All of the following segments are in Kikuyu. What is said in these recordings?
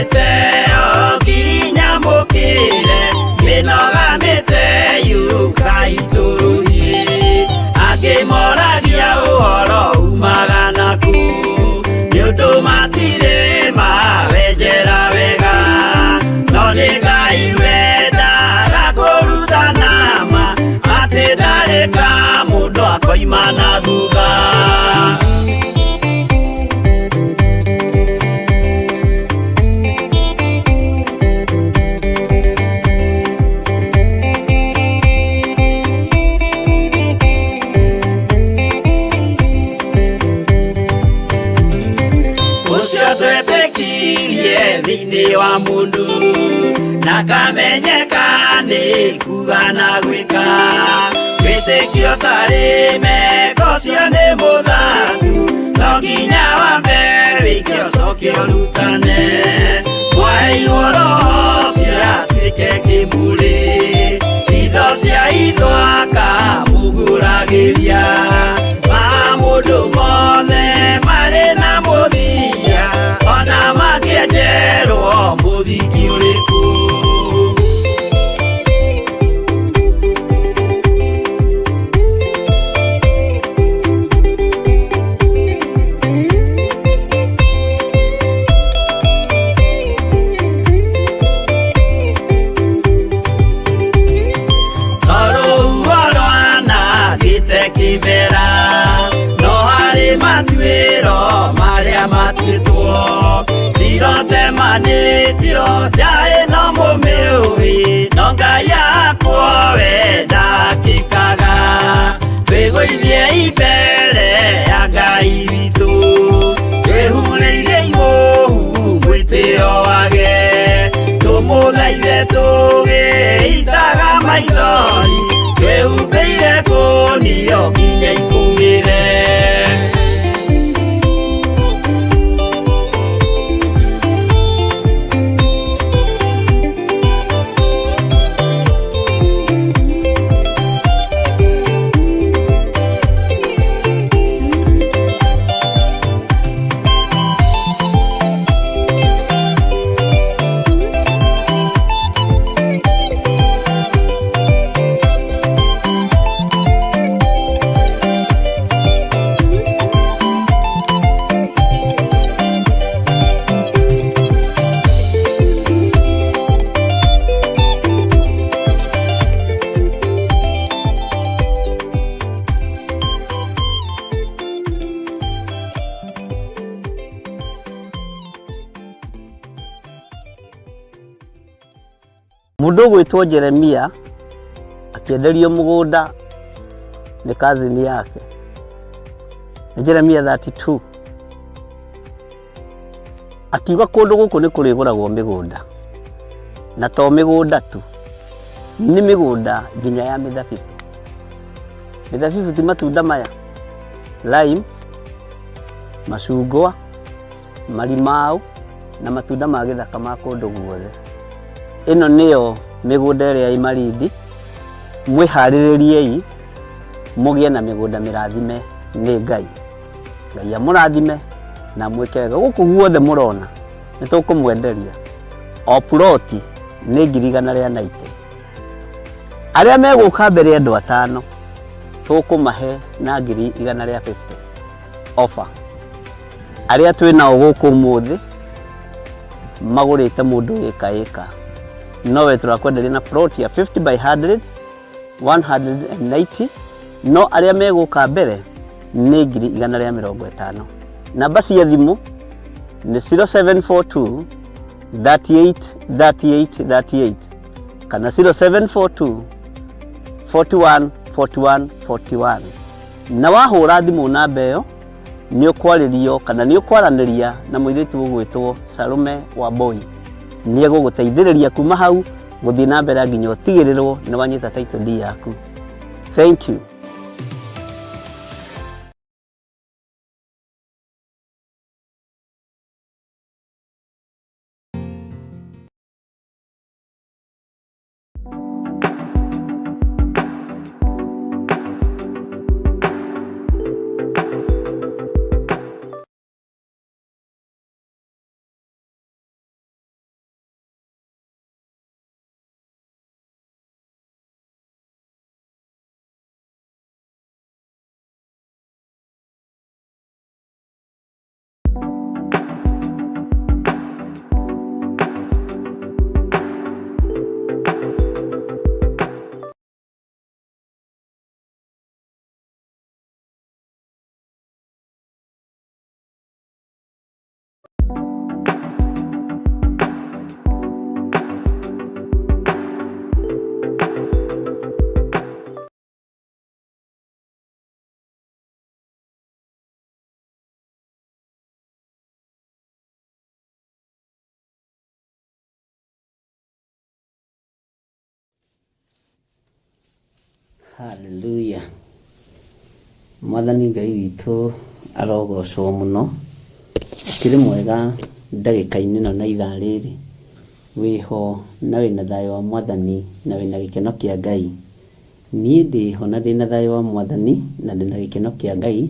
mĩte o nginya mũkĩre mĩnoga mĩte yũkai tũthiĩ angĩ moragia ũhoro umaga naku nĩ ũndũ matirĩ mawenjera wega no nĩ Ngai wendaga kũrutana ma atĩ ndarĩ ka mũndũ akoima na thutha. Ũcio twetĩkirie thĩinĩ wa mũndũ na kamenyeka nĩ kuga na gwĩka wĩtĩkio tarĩ meko ũcio nĩ mũthatu no nginya wambe wĩke ũcoke ũrutane mwaheirwo roho ũcio atuĩke kĩmũrĩ itho cia itho akamũgũragĩria ma mũndũ mothe marĩ na mũthia ona mangĩenjerwo mũthingi ũrĩkũ. Tondũ rwanangĩte kĩmera no harĩ matuĩro marĩa matuĩtwo cirotemanĩtio njaĩ no mũmĩũĩ no Ngai akwo we ndakĩkaga twĩgũithie mbere ya Ngai witũ twĩhurĩire imũhu mwĩtĩo wage tũmũthaithe tũgĩitaga maithori twĩhumbĩire kũnio nginya ikũmĩre. Mũndũ ũgwĩtwo Jeremia akĩenderio mũgũnda nĩ cousin yake. Nĩ Jeremia 32. Akiuga kũndũ gũkũ nĩ kũrĩgũragwo mĩgũnda. Na to mĩgũnda tu, nĩ mĩgũnda nginya ya mĩthabibũ. Mĩthabibũ ti matunda maya, lime, macungwa, marimau na matunda ma gĩthaka ma kũndũ guothe. Ĩno nĩyo mĩgũnda ĩrĩa ĩ Malindi, mwĩharĩrĩriei mũgĩe na mĩgũnda mĩrathime nĩ Ngai. Ngai amũrathime na amwĩke wega. Gũkũ guothe mũrona nĩ tũkũmwenderia o puroti nĩ 190,000. Arĩa megũka mbere andũ atano tũkũmahe na 150,000 offer. Arĩa twĩ nao gũkũ ũmũthĩ magũrĩte mũndũ ĩka ĩka nowe tũrakwenderia na plot ya 50 by 100 190 no arĩa megũka mbere nĩ 150,000. Namba cia thimũ nĩ 0742 38 38 38 kana 0742 41 41 41 na wahũra thimũ namba ĩyo nĩ ũkwarĩrio kana nĩ ũkwaranĩria na mũirĩtu ũgwĩtwo Salome Wambui. Nĩ egũgũteithĩrĩria kuma hau gũthiĩ na mbere nginya ũtigĩrĩrwo nĩ wanyita title deed yaku. Thank you. Haleluya. Mwathani Ngai witũ arogocwo mũno. Ũkĩrĩ mwega ndagĩka-inĩ ĩno na ithaa rĩrĩ, wĩho na wĩna thayũ wa Mwathani na wĩna gĩkeno kĩa Ngai. Niĩ ndĩho na ndĩna thayũ wa Mwathani na ndĩna gĩkeno kĩa Ngai.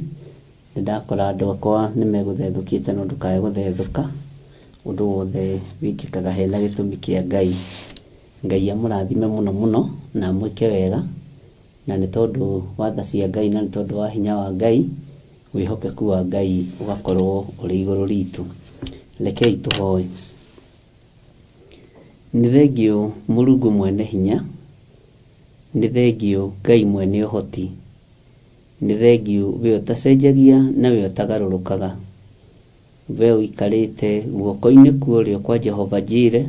Nĩ ndakora andũ akwa nĩ megũthethũkĩte no ndũkae gũthethũka. Ũndũ wothe wĩkĩkaga hena gĩtũmi kĩa Ngai. Ngai amũrathime mũno mũno na amwĩke wega. Na nĩ tondũ wa tha cia Ngai na nĩ tondũ wa hinya wa Ngai, wĩhokeku wa Ngai ũgakorwo ũrĩ igũrũ ritũ. Rekei tũhoe. Nĩ thengiũ Mũrungu mwene hinya, nĩ thengiũ Ngai mwene ũhoti, nĩ thengiũ we ũtacenjagia na we ũtagarũrũkaga, we ũikarĩte guoko-inĩ kwa ũrĩo kwa Jehova Jire,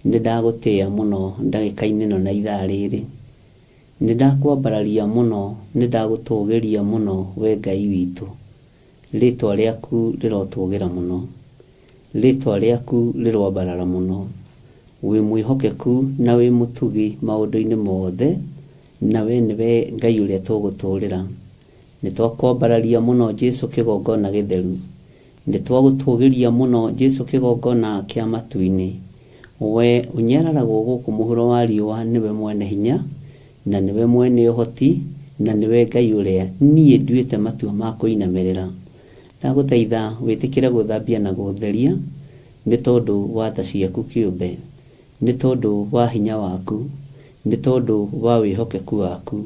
nĩ ndagũtĩĩa mũno ndagĩka-inĩ ĩno na ithaa rĩrĩ. Nĩ ndakwambararia mũno, nĩ ndagũtũũgĩria mũno, wee Ngai witũ. Rĩĩtwa rĩaku rĩrotũũgĩra mũno. Rĩĩtwa rĩaku rĩroambarara mũno. Wĩ mwĩhokeku na wĩ mũtugi maũndũ-inĩ mothe, na wee nĩwe Ngai ũrĩa tũgũtũũrĩra. Nĩ twakwambararia mũno Jesu kĩgongona gĩtheru. Nĩ twagũtũũgĩria mũno Jesu kĩgongona kĩa matu-inĩ. We ũnyararagwo gũkũ mũhuro wa riũa nĩwe mwene hinya, na nĩwe mwene ũhoti, na nĩwe Ngai ũrĩa niĩ nduĩte matua ma kũinamĩrĩra. Ndagũthaitha wĩtĩkĩre gũthambia na gũtheria, nĩ tondũ wa tha ciaku kĩũmbe, nĩ tondũ wa hinya waku, nĩ tondũ wa wĩhokeku waku.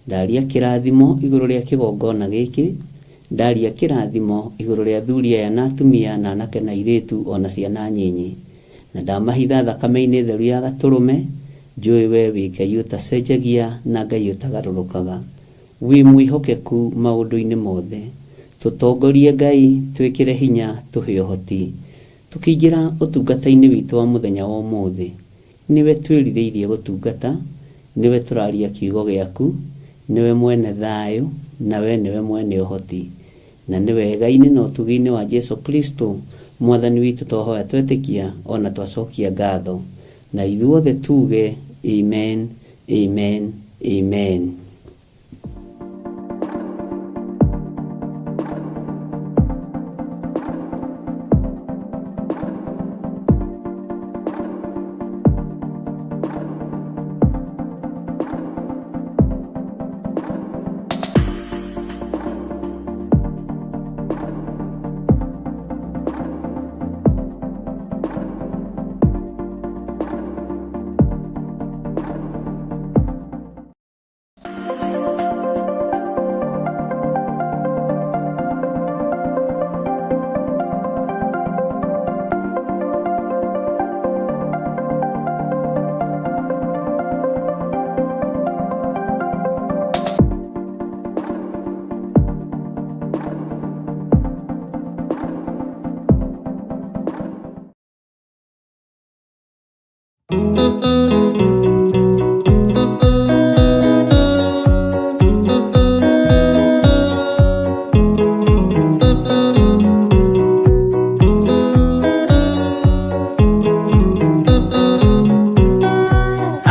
Ndaria kĩrathimo igũrũ rĩa kĩgongona gĩkĩ, ndaria kĩrathimo igũrũ rĩa athuri aya na atumia na anake na airĩtu o na ciana nyinyi. Na ndamahitha thakame-inĩ theru ya Gatũrũme, njũĩ we wĩ Ngai ũtacenjagia na Ngai ũtagarũrũkaga. Wĩ mwĩhokeku maũndũ-inĩ mothe. Tũtongorie Ngai, twĩkĩre hinya, tũhe ũhoti. Tũkĩingĩra ũtungata-inĩ witũ wa mũthenya wa ũmũthĩ, nĩwe twĩrirĩirie gũtungata, nĩwe tũraria kiugo gĩaku, nĩwe mwene thayũ, na we nĩwe mwene ũhoti. Na nĩ wega-inĩ na ũtugi-inĩ wa Jesu Kristo, Mwathani witũ twahoya twetĩkia o na twacokia ngatho. Na ithuothe tuge, Amen, Amen, Amen.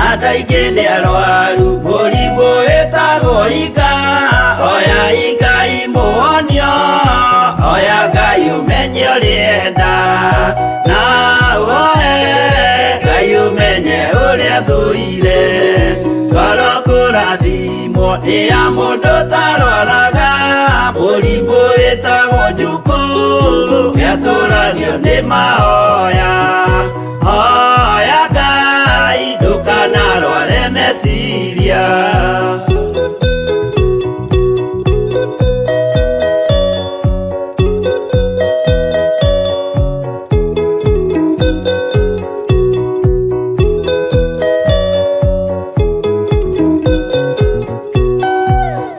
Andũ aingĩ nĩ arwaru mũrimũ wĩtagwo inga, oya Ngai mũhonio, oya Ngai ũmenye ũrĩa na ũhoe Ngai ũmenye ũrĩa thũire. Ngoro kũrathimwo nĩ ya mũndũ ũtarwaraga, mũrimũ wĩtagwo njukũ nĩatũragio nĩ mahoya. Hoya Ngai ndũkanarware meciria.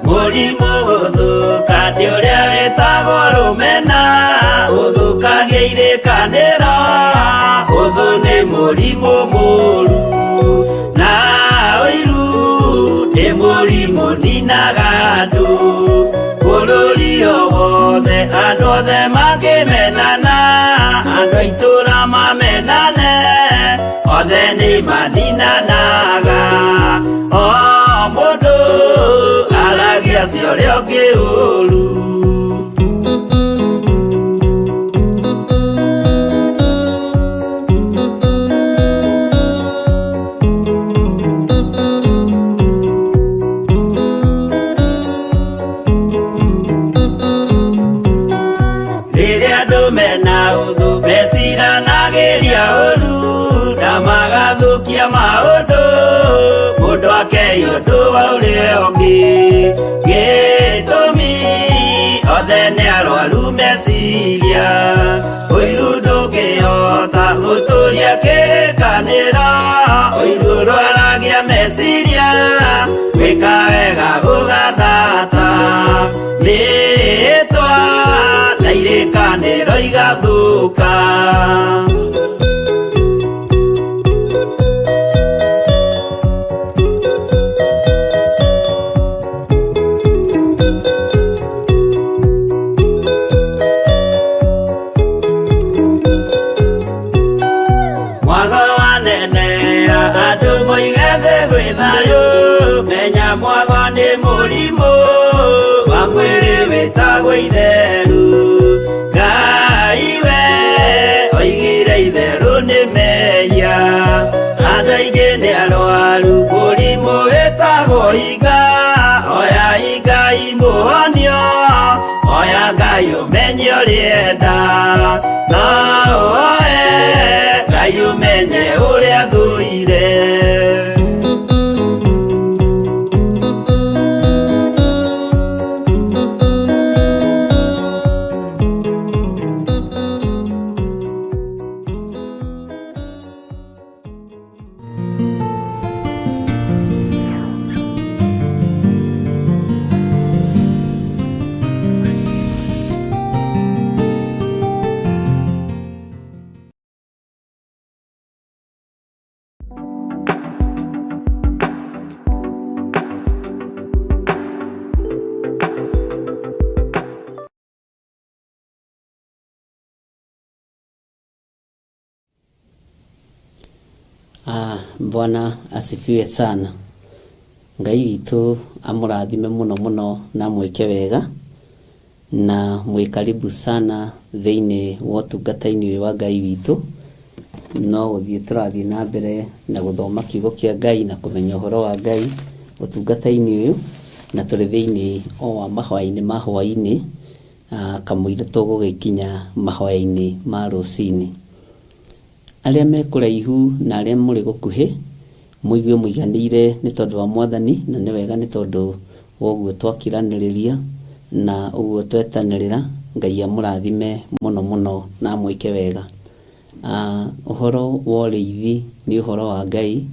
Mũrimũ gũthũka nĩ ũrĩa wĩtagwo rũmena, ũthũkagia irĩkanĩro, ũthũ nĩ mũrimũ mũũru, na ũiru nĩ mũrimũ ninaga andũ. Bũrũri o wothe andũ othe makĩmenana, andũ a itũũra mamenane, othe nĩ maninanaga. O mũndũ cia ũrĩa ũngĩ ũru. Rĩrĩa andũ mena ũthũ meciranagĩria ũru na magathũkia maũndũ, mũndũ akei ũndũ wa ũrĩa ũngĩ. Gĩtũmi othe nĩ arwaru meciria, ũiru ndũngĩhota gũtũria kĩrĩkanĩro, ũiru ũrwaragia meciria, gwĩka wega gũgathata, mĩĩtwa na irĩkanĩro igathũka. Mwago wanenera andũ moige thĩ gwĩ thayũ, menya mwago nĩ mũrimũ wa mwĩrĩ wĩtagwo itheru. Ngai we oigire itherũ nĩ mehia, andũ aingĩ nĩ arwaru mũrimũ wĩtagwo iga. Oya Ngai mũhonio, oya Ngai ũmenye ũrĩa enda, no ũoe Ngai ũmenye ũrĩa thũire. Bwana asifiwe sana. Ngai witũ amũrathime mũno mũno na mwĩke wega na mwĩ karibu sana thĩinĩ wa ũtungata-inĩ ũyũ wa Ngai witũ. No gũthiĩ tũrathiĩ na mbere na gũthoma kiugo kĩa Ngai na kũmenya ũhoro wa Ngai ũtungata-inĩ ũyũ, na tũrĩ thĩinĩ o wa mahoya-inĩ ma hwaĩ-inĩ, kamũira tũgũgĩkinya mahoya-inĩ ma rũcinĩ. Arĩa me kũraihu na arĩa mũrĩ gũkuhĩ mũigue mũiganĩire nĩ tondũ wa Mwathani, na nĩ wega nĩ tondũ wa ũguo twakiranĩrĩria na ũguo twetanĩrĩra. Ngai amũrathime mũno mũno na amwĩke wega. Ũhoro wa ũrĩithi nĩ ũhoro wa Ngai,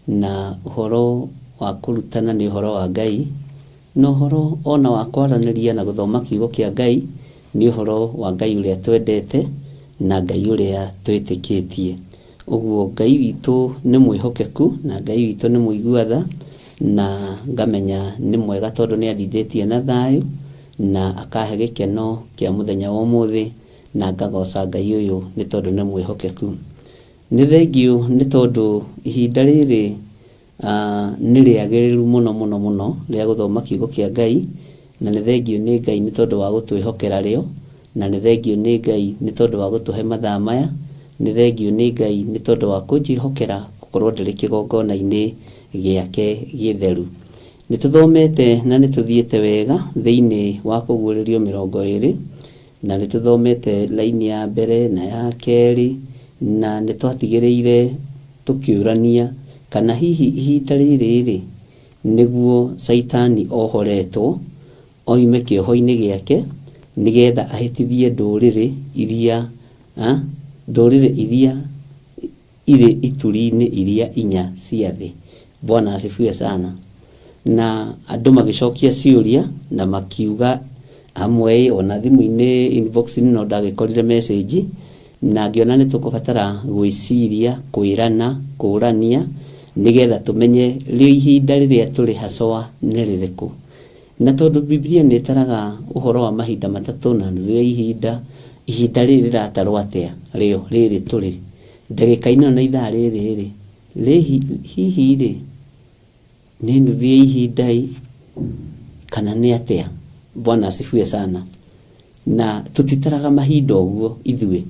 na ũhoro wa kũrutana nĩ ũhoro wa Ngai, na ũhoro ona wa kwaranĩria na gũthoma kiugo kĩa Ngai nĩ ũhoro wa Ngai ũrĩa twendete na Ngai ũrĩa twĩtĩkĩtie. Ũguo Ngai witũ nĩ mwĩhokeku na Ngai witũ nĩ mũigua tha, na ngamenya nĩ mwega tondũ nĩ andindĩtie na thayũ na akahe gĩkeno kĩa mũthenya wa ũmũthĩ, na ngagoca Ngai ũyũ nĩ tondũ nĩ mwĩhokeku. Nĩ thengiũ nĩ tondũ ihinda rĩrĩ nĩ rĩagĩrĩru mũno mũno mũno rĩa gũthoma kiugo kĩa Ngai, na nĩ thengiũ nĩ Ngai nĩ tondũ wa gũtwĩhokera rĩo, na nĩ thengiũ nĩ Ngai nĩ tondũ wa gũtũhe mathaa maya, nĩ thengiũ nĩ Ngai nĩ tondũ wa kũnjĩhokera gũkorwo ndĩrĩ kĩgongona-inĩ gĩake gĩtheru. Nĩ tũthomete na nĩ tũthiĩte wega thĩinĩ wa kũguũrĩrio 20, na nĩ tũthomete laini ya mbere na ya kerĩ, na nĩ twatigĩrĩire tũkĩũrania kana hihi ihinda rĩrĩ rĩ nĩguo Caitani ohoretwo oime kĩoho-inĩ gĩake nĩgetha ahĩtithie ndũrĩrĩ iria ndũrĩrĩ iria irĩ ituri-inĩ iria inya cia thĩ. Bwana asifiwe sana. Na andũ magĩcokia ciũria na makiuga amwe ona thimũ-inĩ inbox-inĩ no ndagĩkorire message, na ngĩona nĩ tũkũbatara gwĩciria, kwĩrana, kũrania nĩgetha tũmenye rĩo ihinda rĩrĩa tũrĩ hacoa nĩ rĩrĩkũ. Na tondũ Biblia nĩ ĩtaraga ũhoro wa mahinda matatũ na nuthu ya ihinda, ihinda rĩrĩ rĩratarwo atĩa rĩo rĩrĩ tũrĩ ndagĩka ĩno na ithaa rĩrĩ rĩ hihi rĩ nĩ nuthu ya ihinda ĩ Kana nĩ atĩa? Bwana asifiwe sana. Na tũtitaraga mahinda ũguo ithuĩ,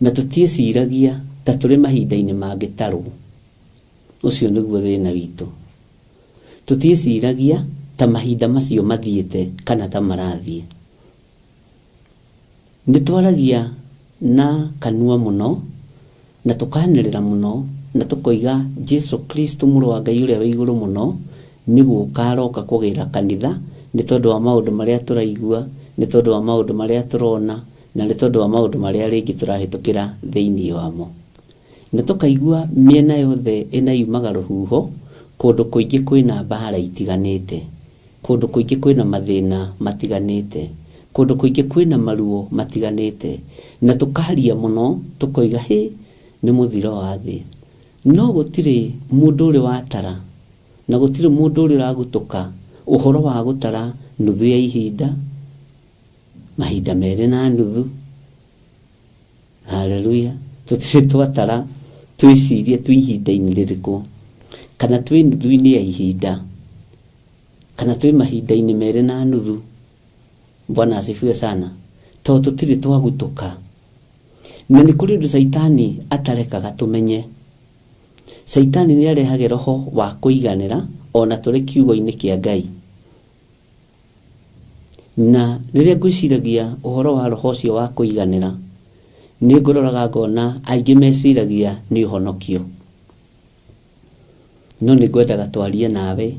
na tũtiĩciragia ta tũrĩ mahinda-inĩ mangĩtarwo. Ũcio nĩguo thĩna witũ. Tũtiĩciragia ta mahinda macio mathiĩte kana ta marathiĩ. Nĩ twaragia na kanua mũno na tũkanĩrĩra mũno na tũkoiga Jesu Kristo mũrũ wa Ngai ũrĩa wĩ igũrũ mũno nĩ gũka aroka kũgĩra kanitha, nĩ tondũ wa maũndũ marĩa tũraigua, nĩ tondũ wa maũndũ marĩa tũrona, na nĩ tondũ wa maũndũ marĩa rĩngĩ tũrahĩtũkĩra thĩinĩ wamo. Na tũkaigua mĩena yothe ĩnayumaga rũhuho, kũndũ kũingĩ kwĩna mbara itiganĩte, kũndũ kũingĩ kwĩna mathĩna matiganĩte, kũndũ kũingĩ kwĩna maruo matiganĩte, na tũkaria mũno tũkoiga hĩ nĩ mũthiro wa thĩ. No gũtirĩ mũndũ ũrĩ watara, na gũtirĩ mũndũ ũrĩ ũragutũka ũhoro wa gũtara nuthu ya ihinda, mahinda merĩ na nuthu. Haleluya. Tũtirĩ twatara twĩcirie twĩ ihinda-inĩ rĩrĩkũ, kana twĩ nuthu-inĩ ya ihinda, kana twĩ mahinda-inĩ merĩ na nuthu. Bwana asifiwe sana. To tũtirĩ twagutũka. Na nĩ kũrĩ ũndũ Caitani atarekaga tũmenye. Caitani nĩ arehage roho wa kũiganĩra ona tũrĩ kiugo-inĩ kĩa Ngai. Na rĩrĩa ngwĩciragia ũhoro wa roho ũcio wa kũiganĩra, nĩ ngũroraga ngona aingĩ meciragia nĩ ũhonokio. No nĩ ngwendaga twarie nawe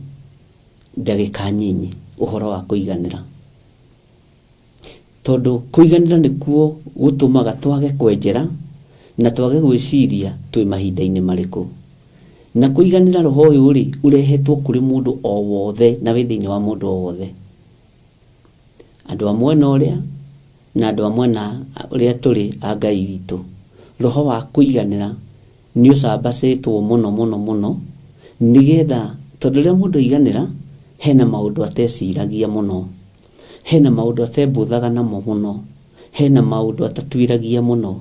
ndagĩka nyinyi ũhoro wa kũiganĩra. Tondũ kũiganĩra nĩkuo gũtũmaga twage kwenjera na twage gwĩciria twĩ mahinda-inĩ marĩkũ. Na kũiganĩra roho ũyũ rĩ, ũrehetwo kũrĩ mũndũ o wothe na wĩ thĩinĩ wa mũndũ o wothe. Andũ a mwena ũrĩa na andũ a mwena ũrĩa tũrĩ a Ngai witũ. Roho wa kũiganĩra nĩ ũcambacĩtwo mũno mũno mũno, nĩgetha tondũ rĩrĩa mũndũ aiganĩra hena maũndũ ateciragia mũno, hena maũndũ atembũthaga namo mũno, hena maũndũ atatuĩragia mũno.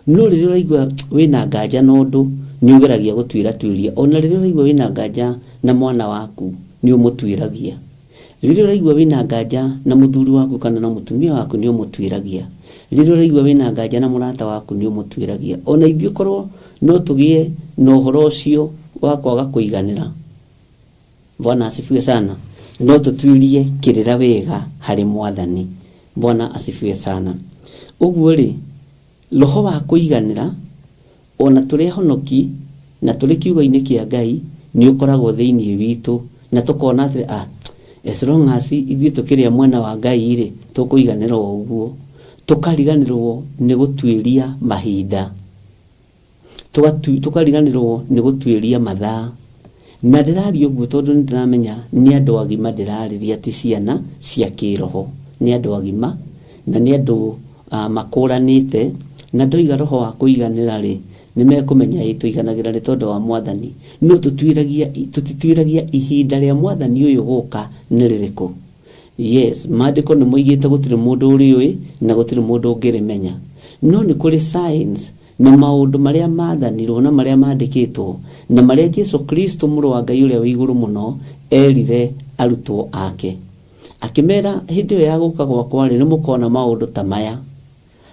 No rĩrĩa ũraigua wĩna nganja na ũndũ, nĩ ũgeragia gũtuĩra tuĩria. Ona rĩrĩa ũraigua wĩna nganja na mwana waku, nĩ ũmũtuĩragia. Rĩrĩa ũraigua wĩna nganja na mũthuri waku kana na mũtumia waku, nĩ ũmũtuĩragia. Rĩrĩa ũraigua wĩna nganja na mũrata waku, nĩ ũmũtuĩragia. Ona ithuĩ korwo no tũgĩe na ũhoro ũcio wa kwaga kũiganĩra, Bwana asifiwe sana, no tũtuĩrie kĩrĩra wega harĩ Mwathani. Bwana asifiwe sana. Ũguo rĩ, roho wa kũiganĩra ona tũrĩ ahonoki na tũrĩ kiugo-inĩ kĩa Ngai nĩ ũkoragwo thĩinĩ witũ, na tũkona atĩ as long as ithuĩ tũkĩrĩa mwena wa Ngai rĩ, tũkũiganĩra o ũguo. Tũkariganĩrwo nĩ gũtuĩria mahinda, tũkariganĩrwo nĩ gũtuĩria mathaa. Na ndĩraria ũguo tondũ nĩ ndĩramenya nĩ andũ agima ndĩrarĩria, ti ciana cia kĩroho, nĩ andũ agima na nĩ andũ makũranĩte. Na ndoiga roho wa kũiganĩra rĩ, nĩ mekũmenya ĩ tũiganagĩra nĩ tondũ wa Mwathani. No tũtituĩragia ihinda rĩa Mwathani ũyũ gũka nĩ rĩrĩkũ. Yes, maandĩko nĩ moigĩte gũtirĩ mũndũ ũrĩũĩ na gũtirĩ mũndũ ũngĩrĩmenya. No nĩ kũrĩ signs na maũndũ marĩa maathanirwo na marĩa mandĩkĩtwo na marĩa Jesu Kristo mũrũ wa Ngai ũrĩa wĩ igũrũ mũno erire arutwo ake, akĩmera hĩndĩ ĩyo ya gũka gwakwa rĩ, nĩ mũkona maũndũ ta maya.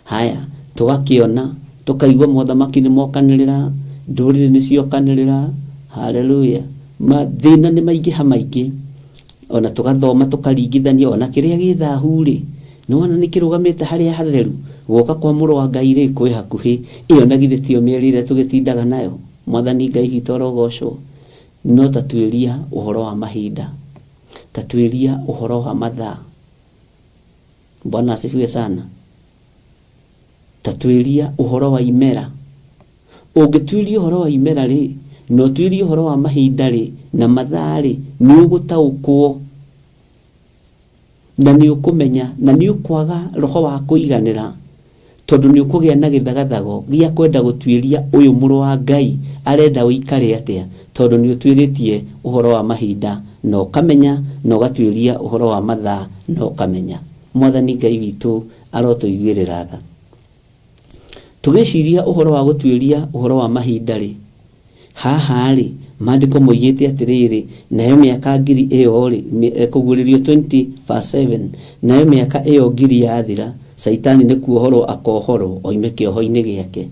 Haya, tũgakĩona, tũkaigua mothamaki nĩ mokanĩrĩra, ndũrĩrĩ nĩ ciokanĩrĩra. Haleluya. Mathĩna nĩ maingĩha maingĩ. Ona tũgathoma tũkaringithania ona kĩrĩa gĩ thahu rĩ, nĩ wona nĩ kĩrũgamĩte harĩa hatheru. Gũka kwa mũrũ wa Ngai rĩ kwĩ hakuhĩ. Ĩyo na githĩ tiyo mĩeri ĩrĩa tũgĩtindaga nayo. Mwathani Ngai witũ arogocwo. No tatuĩria ũhoro wa mahinda, tatuĩria ũhoro wa mathaa. Bwana asifiwe sana. Tatuĩria ũhoro wa imera. Ũngĩtuĩria ũhoro wa imera rĩ, na ũtuĩrie ũhoro wa mahinda rĩ, na mathaa rĩ, nĩ ũgũtaũkwo na nĩ ũkũmenya na nĩ ũkwaga roho wa kũiganĩra, tondũ nĩ ũkũgĩa na gĩthagathago gĩa kwenda gũtuĩria ũyũ mũrũ wa Ngai arenda ũikare atĩa, tondũ nĩ ũtuĩrĩtie ũhoro wa mahinda na ũkamenya, na ũgatuĩria ũhoro wa mathaa na ũkamenya. Mwathani Ngai witũ arotũiguĩrĩra tha. Tũgĩciria ũhoro wa gũtuĩria ũhoro wa mahinda rĩ, haha rĩ, Maandĩko moigĩte atĩrĩrĩ, nayo mĩaka ngiri ĩyo-rĩ, kũguũrĩrio 20 verse 7, nayo mĩaka ĩyo ngiri yathira, Caitani nĩ kuohorwo akohorwo oime kĩoho-inĩ gĩake.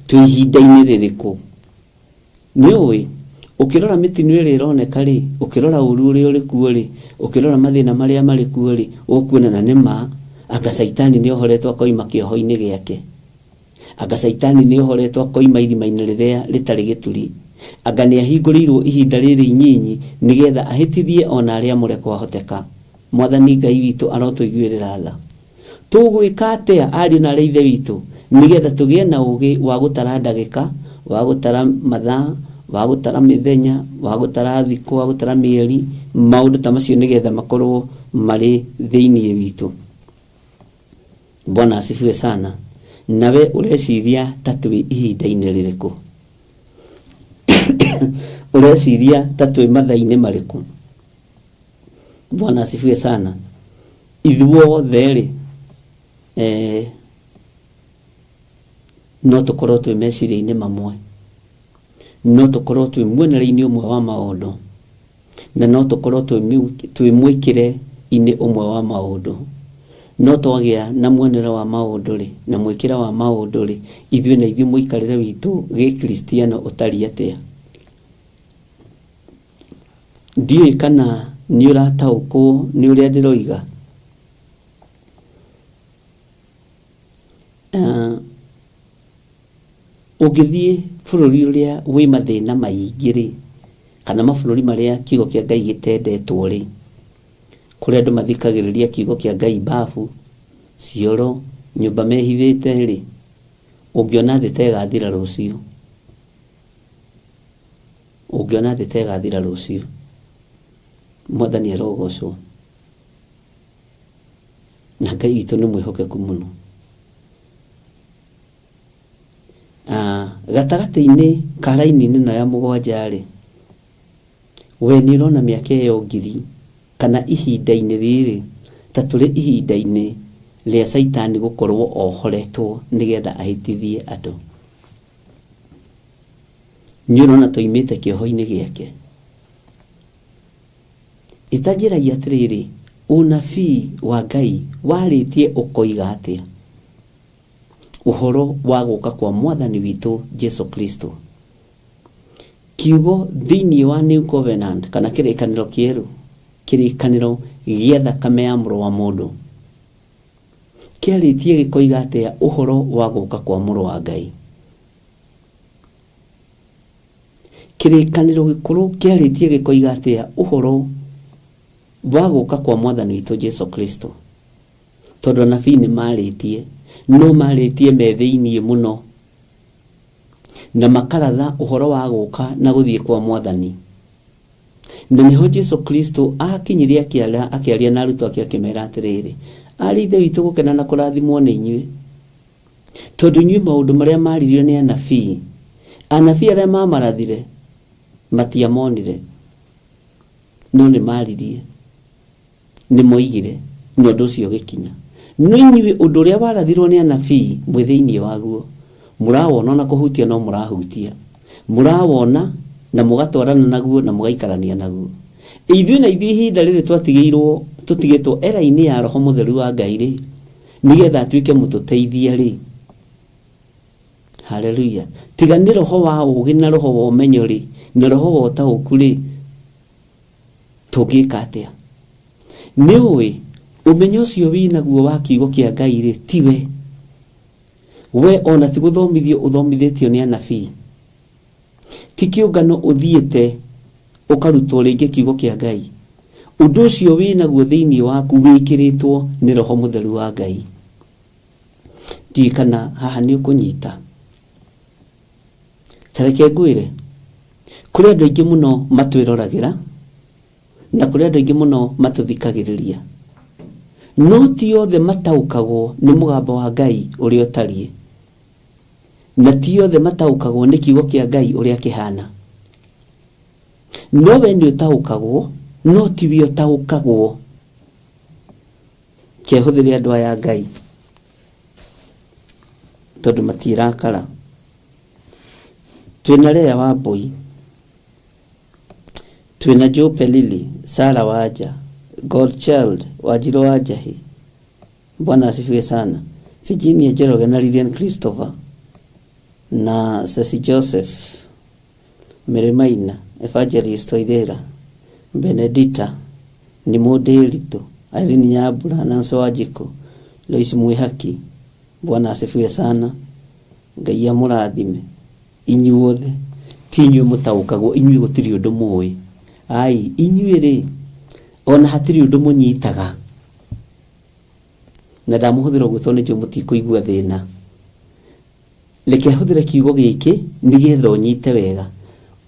Twĩ ihinda-inĩ rĩrĩkũ? Nĩ ũĩ, ũkĩrora mĩtino ĩrĩa ĩroneka rĩ, ũkĩrora ũru ũrĩa ũrĩ kuo rĩ, ũkĩrora mathĩna marĩa marĩ kuo rĩ, ũkuona na nĩ ma, anga Caitani nĩ ohoretwo akoima kĩoho-inĩ gĩake. Anga Caitani nĩ ohoretwo akoima irima-inĩ rĩrĩa rĩtarĩ gĩturi. Anga nĩ ahingũrĩirwo ihinda rĩrĩ inyinyi nĩgetha ahĩtithie o na arĩa amũre kwahoteka. Mwathani Ngai witũ arotũiguĩrĩra tha. Tũgwĩka atĩa, ariũ na aarĩ a Ithe witũ, nĩgetha tũgĩe na ũũgĩ wa gũtara ndagĩka, wa gũtara mathaa, wa gũtara mĩthenya, wa gũtara thikũ, wa gũtara mĩeri, maũndũ ta macio nĩgetha makorwo marĩ thĩinĩ witũ? Bwana asifiwe sana. Nawe ũreciria ta twĩ ihinda-inĩ rĩrĩkũ? Ũreciria ta twĩ mathaa-inĩ marĩkũ? Bwana asifiwe sana. Ithuothe-rĩ, eh, no tũkorwo twĩ meciria-inĩ mamwe, no tũkorwo twĩ muonere-inĩ ũmwe wa maũndũ, na no tũkorwo twĩ mwĩkĩre-inĩ ũmwe wa maũndũ. No twagĩa na muonere wa maũndũ-rĩ, na mwĩkĩre wa maũndũ-rĩ, ithuĩ na ithuĩ mũikarĩre witũ gĩkristiano ũtariĩ atĩa? Ndiũĩ kana nĩ ũrataũkwo nĩ ũrĩa ndĩroiga. Ah, ũngĩthiĩ bũrũri ũrĩa wĩ mathĩna maingĩ rĩ, kana mabũrũri marĩa kiugo kĩa Ngai gĩtendetwo rĩ, kũrĩa andũ mathikagĩrĩria kiugo kĩa Ngai mbabu, cioro, nyũmba mehithĩte rĩ, ũngĩona thĩ ta ĩgathira rũciũ. Ũngĩona thĩ ta ĩgathira rũciũ. Mwathani arogocwo. Na Ngai witũ nĩ mwĩhokeku mũno. Ah, gatagatĩ-inĩ ka raini ĩno ya mũgwanja-rĩ, we nĩ ũrona mĩaka ĩyo ngiri kana ihinda-inĩ rĩrĩ ta tũrĩ ihinda-inĩ rĩa Caitani gũkorwo ohoretwo nĩgetha ahĩtithie andũ. Nĩ ũrona tũimĩte kĩoho-inĩ gĩake. Ĩtanjĩragia atĩrĩrĩ, ũnabii wa Ngai warĩtie ũkoiga atĩa ũhoro wa gũka kwa Mwathani witũ Jesu Kristo? Kiugo thĩinĩ wa New Covenant kana kĩrĩkanĩro kĩerũ, kĩrĩkanĩro gĩa thakame ya mũrũ wa mũndũ, kĩarĩtie gĩkoiga atĩa ũhoro wa gũka kwa mũrũ wa Ngai? Kĩrĩkanĩro gĩkũrũ kĩarĩtie gĩkoiga atĩa ũhoro wa gũka kwa Mwathani witũ Jesu Kristo? Tondũ anabii nĩ marĩtie, no marĩtie me thĩiniĩ mũno na makaratha ũhoro wa gũka na gũthiĩ kwa Mwathani. Na nĩho Jesu Kristo akinyire akĩaria, akĩaria na arutwo ake akĩmera atĩrĩrĩ, arĩ Ithe witũ gũkena na kũrathimwo nĩ inyuĩ, Tondũ inyuĩ maũndũ marĩa maaririo nĩ anabii, anabii arĩa maamarathire matiamonire, no nĩ maaririe, nĩ moigire, na ũndũ ũcio ũgĩkinya. No inyuĩ ũndũ ũrĩa warathirwo nĩ anabii mwĩ thĩinĩ waguo, mũrawona ona kũhutia no mũrahutia, mũrawona na mũgatwarana naguo na mũgaikarania naguo. Ithuĩ na ithuĩ ihinda rĩrĩ twatigĩirwo tũtigĩtwo era-inĩ ya Roho Mũtheru wa Ngai-rĩ, nĩgetha atuĩke mũtũteithia-rĩ, haleluya, tiga nĩ roho wa ũũgĩ na roho wa ũmenyo-rĩ, na roho wa ũtaũku-rĩ, tũngĩka atĩa? Nĩ ũĩ ũmenyo ũcio wĩnaguo wa kiugo kĩa Ngai-rĩ, tiwe we ona ti gũthomithio ũthomithĩtio nĩ anabii, ti kĩũngano ũthiĩte ũkarutwo rĩngĩ kiugo kĩa Ngai. Ũndũ ũcio wĩnaguo thĩinĩ waku wĩkĩrĩtwo nĩ Roho Mũtheru wa Ngai. Ndiũĩ kana haha nĩ ũkũnyita. Ta reke ngwĩre, kũrĩ andũ aingĩ mũno matwĩroragĩra na kũrĩ andũ aingĩ mũno matũthikagĩrĩria, no ti othe mataũkagwo nĩ mũgambo wa Ngai ũrĩa ũtariĩ, na ti othe mataũkagwo nĩ kiugo kĩa Ngai ũrĩa kĩhana. No we nĩ ũtaũkagwo, no tiwe ũtaũkagwo. Kehũthĩre andũ aya a Ngai tondũ matirakara. Twĩna Leah Wambui. Twĩna Joe Pelili, Sarah Wanja, Godchild, Wanjirũ wa Njahi. Bwana asifiwe sana. Virginia Njoroge na Lilian Christopher na Ceci Joseph Mary Maina, Evangelist Waithera, Benedita Nimũndĩritũ, Irene Nyambura, Nancy Wanjikũ, Lois Mwihaki. Bwana asifiwe sana. Ngai amũrathime inyuothe. Ti inyuĩ mũtaũkagwo, inyuĩ gũtirĩ ũndũ mũĩ. Ai, inyuĩ rĩ, ona hatirĩ ũndũ mũnyitaga. Na ndamũhũthĩra ũguo tondũ nĩnjũĩ mũtikũigua thĩna. Reke hũthĩre kiugo gĩkĩ nĩgetha ũnyite wega.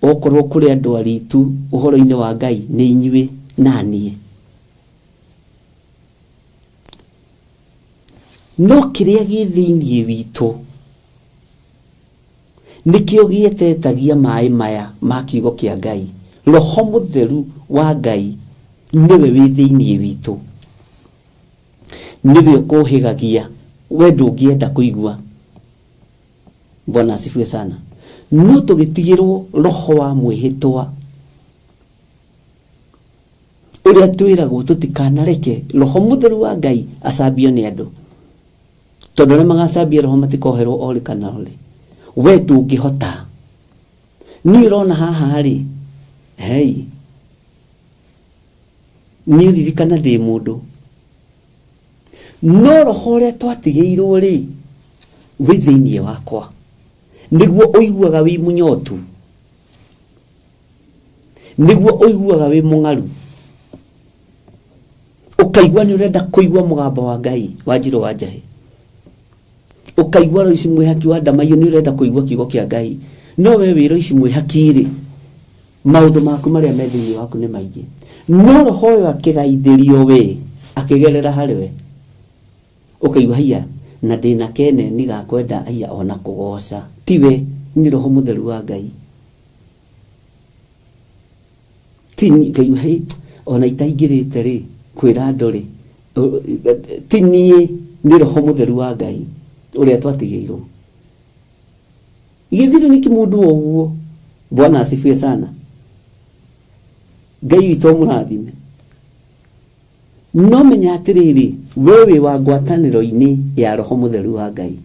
Okorwo kũrĩ andũ aritu ũhoro-inĩ wa Ngai nĩ inyuĩ na niĩ. No kĩrĩa gĩ thĩinĩ witũ nĩkĩo gĩetetagia maĩ maya ma kiugo kĩa Ngai. Roho Mũtheru wa Ngai nĩwe wĩ thĩinĩ witũ, nĩwe ũkũhĩgagia we ndũngĩenda kũigua. Bwana asifiwe sana. No tũgĩtigĩrwo roho wa mwĩhĩtwa ũrĩa twĩragwo tũtikanareke Roho Mũtheru wa Ngai acambio nĩ andũ, tondũ arĩa magacambia roho matikoherwo orĩ kana orĩ. We ndũngĩhota. Niĩ ũrona haha rĩ, hei, niĩ ririkana ndĩ mũndũ, no roho ũrĩa twatigĩirwo rĩ wĩ thĩinĩ wakwa, nĩguo ũiguaga wĩ mũnyotu, nĩguo ũiguaga wĩ mũng'aru, ũkaigua nĩ ũrenda kũigua mũgambo wa Ngai wa Njirũ wa Njahĩ, ũkaigua Loici Mwĩhaki wa Ndamaiyũ nĩ ũrenda kũigua kiugo kĩa Ngai. No we wĩ Loici Mwĩhaki rĩ, maũndũ maku marĩa me thĩinĩ waku nĩ maingĩ, no roho ũyũ akĩgaithĩrio we akĩgerera harĩ we, ũkaigua haiya na ndĩna keneni ga kwenda haiya ona kũgoca. Tiwe, nĩ Roho Mũtheru wa Ngai. Ti ngaigua hei, ona itaingĩrĩte rĩ kwĩra andũ rĩ, ti niĩ, nĩ Roho Mũtheru wa Ngai ũrĩa twatigĩirwo. Gĩthirĩ nĩ kĩmũndũ o ũguo. Bwana asifiwe sana. Ngai witũ amũrathime. No menya atĩrĩrĩ, we wĩ wa ngwatanĩro-inĩ ya Roho Mũtheru wa Ngai.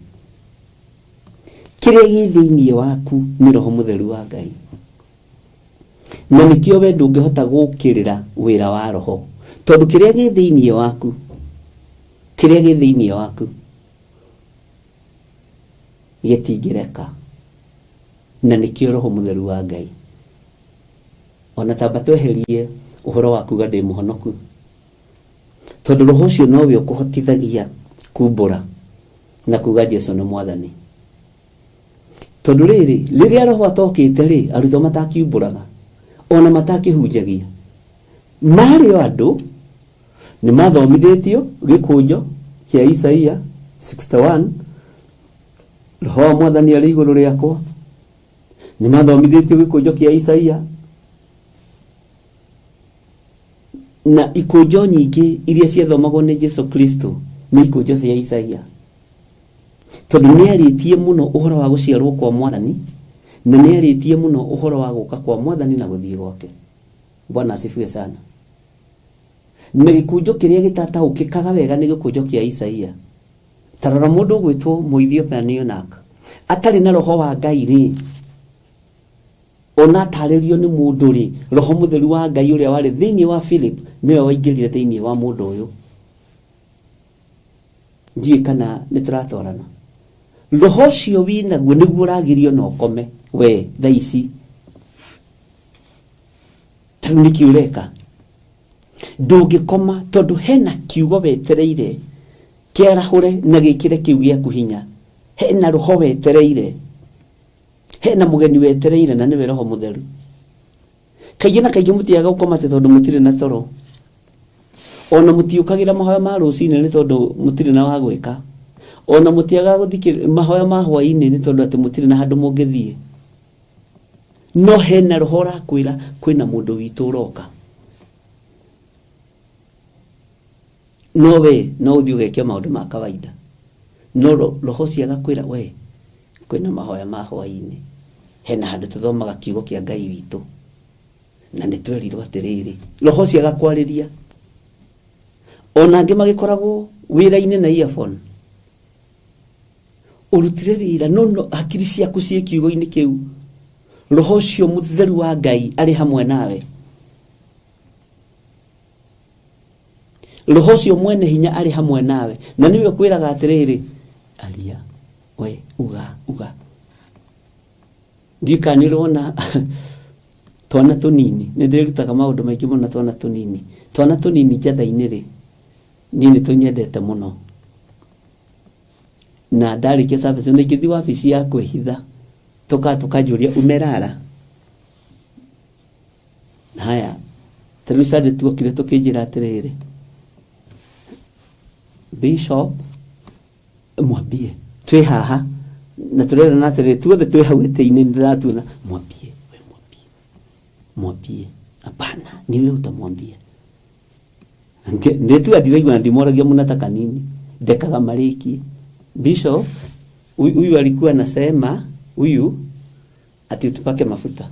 Kĩrĩa gĩ thĩinĩ waku nĩ Roho Mũtheru wa Ngai. Na nĩkĩo we ndũngĩhota gũkĩrĩra wĩra wa Roho, tondũ kĩrĩa gĩ thĩinĩ waku, kĩrĩa gĩ thĩinĩ waku gĩtingĩreka. Na nĩkĩo Roho Mũtheru wa Ngai. Ona tamba tweherie ũhoro wa kuga ndĩ mũhonoku, tondũ Roho ũcio nowe ũkũhotithagia kumbũra na kuga Jesu nĩ Mwathani. Tondũ rĩrĩ, rĩrĩa Roho atokĩte rĩ, arutwo matakiumbũraga ona matakĩhunjagia, marĩ o andũ nĩ mathomithĩtio gĩkũnjo kĩa Isaia 61, Roho wa Mwathani arĩ igũrũ rĩakwa. Nĩ mathomithĩtio gĩkũnjo kĩa Isaia na ikũnjo nyingĩ iria ciathomagwo nĩ Jesu Kristo nĩ ikũnjo cia Isaia, tondũ nĩ arĩtie mũno ũhoro wa gũciarwo kwa Mwathani, na nĩ arĩtie mũno ũhoro wa gũka kwa Mwathani na gũthiĩ gwake. Bwana asifiwe sana. Na gĩkũnjo kĩrĩa gĩtataũkĩkaga wega nĩ gĩkũnjo kĩa Isaia. Ta rora mũndũ ũgwĩtwo Mũethiopia Eunuch atarĩ na roho wa Ngai rĩ, ona atarĩrio nĩ mũndũ rĩ, Roho Mũtheru wa Ngai ũrĩa warĩ thĩinĩ wa Philip nĩwe waingĩrire thĩinĩ wa mũndũ ũyũ. Ndiũĩ kana nĩ tũratwarana. Roho ũcio wĩnaguo nĩguo ũragirio na ũkome we thaa ici. Ta rĩu nĩkĩ ũreka? Ndũngĩkoma tondũ hena kiugo wetereire kĩarahũre na gĩkĩre kĩu gĩaku hinya. Hena roho wetereire, hena mũgeni wetereire, na nĩwe Roho Mũtheru. Kaingĩ na kaingĩ mũtiaga gũkoma atĩ tondũ mũtirĩ na toro, ona mũtiũkagĩra mahoya ma rũcinĩ nĩ tondũ mũtirĩ na wa gwĩka, ona mũtiagaga gũthikĩrĩria mahoya ma hwaĩ-inĩ nĩ tondũ atĩ mũtirĩ na handũ mũngĩthiĩ. No hena roho ũrakwĩra kwĩna mũndũ witũ ũroka. No we no ũthiĩ ũgeke maũndũ ma kawaida, no roho ũcio agakwĩra we kwĩna mahoya ma hwaĩ-inĩ, hena handũ tũthomaga kiugo kĩa Ngai witũ. Na nĩ twerirwo atĩrĩrĩ, roho ũcio agakwarĩria. Ona angĩ magĩkoragwo wĩra-inĩ na earphone, ũrutire wĩra no hakiri ciaku ciĩ kiugo-inĩ kĩu, roho ũcio mũtheru wa Ngai arĩ hamwe nawe, roho ũcio mwene hinya arĩ hamwe nawe, na nĩwe ũkwĩraga atĩrĩrĩ, aria we, uga uga. Ndiũĩ kana nĩ ũrona twana tũnini, nĩ ndĩrutaga maũndũ maingĩ mũno na twana tũnini. Twana tũnini njatha-inĩ rĩ, niĩ nĩ tũnyendete mũno. Na ndarĩkia service na ingĩthiĩ wabici ya kwĩhitha, tũkanjũria umerara. Haya, ta rĩu Sunday tuokire tũkĩnjĩra atĩrĩrĩ, Bishop mwambie twĩ haha na tũrerana atĩrĩrĩ, tuothe twĩ hau gĩtĩ-inĩ nĩndĩratuona, mwambie we, mwambie mwambie, hapana niwe utamwambia. Nĩtuga ndiraigua na ndimoragia mũnataka nini, ndekaga marĩkie. Bishop huyu alikuwa anasema huyu ati tupake mafuta.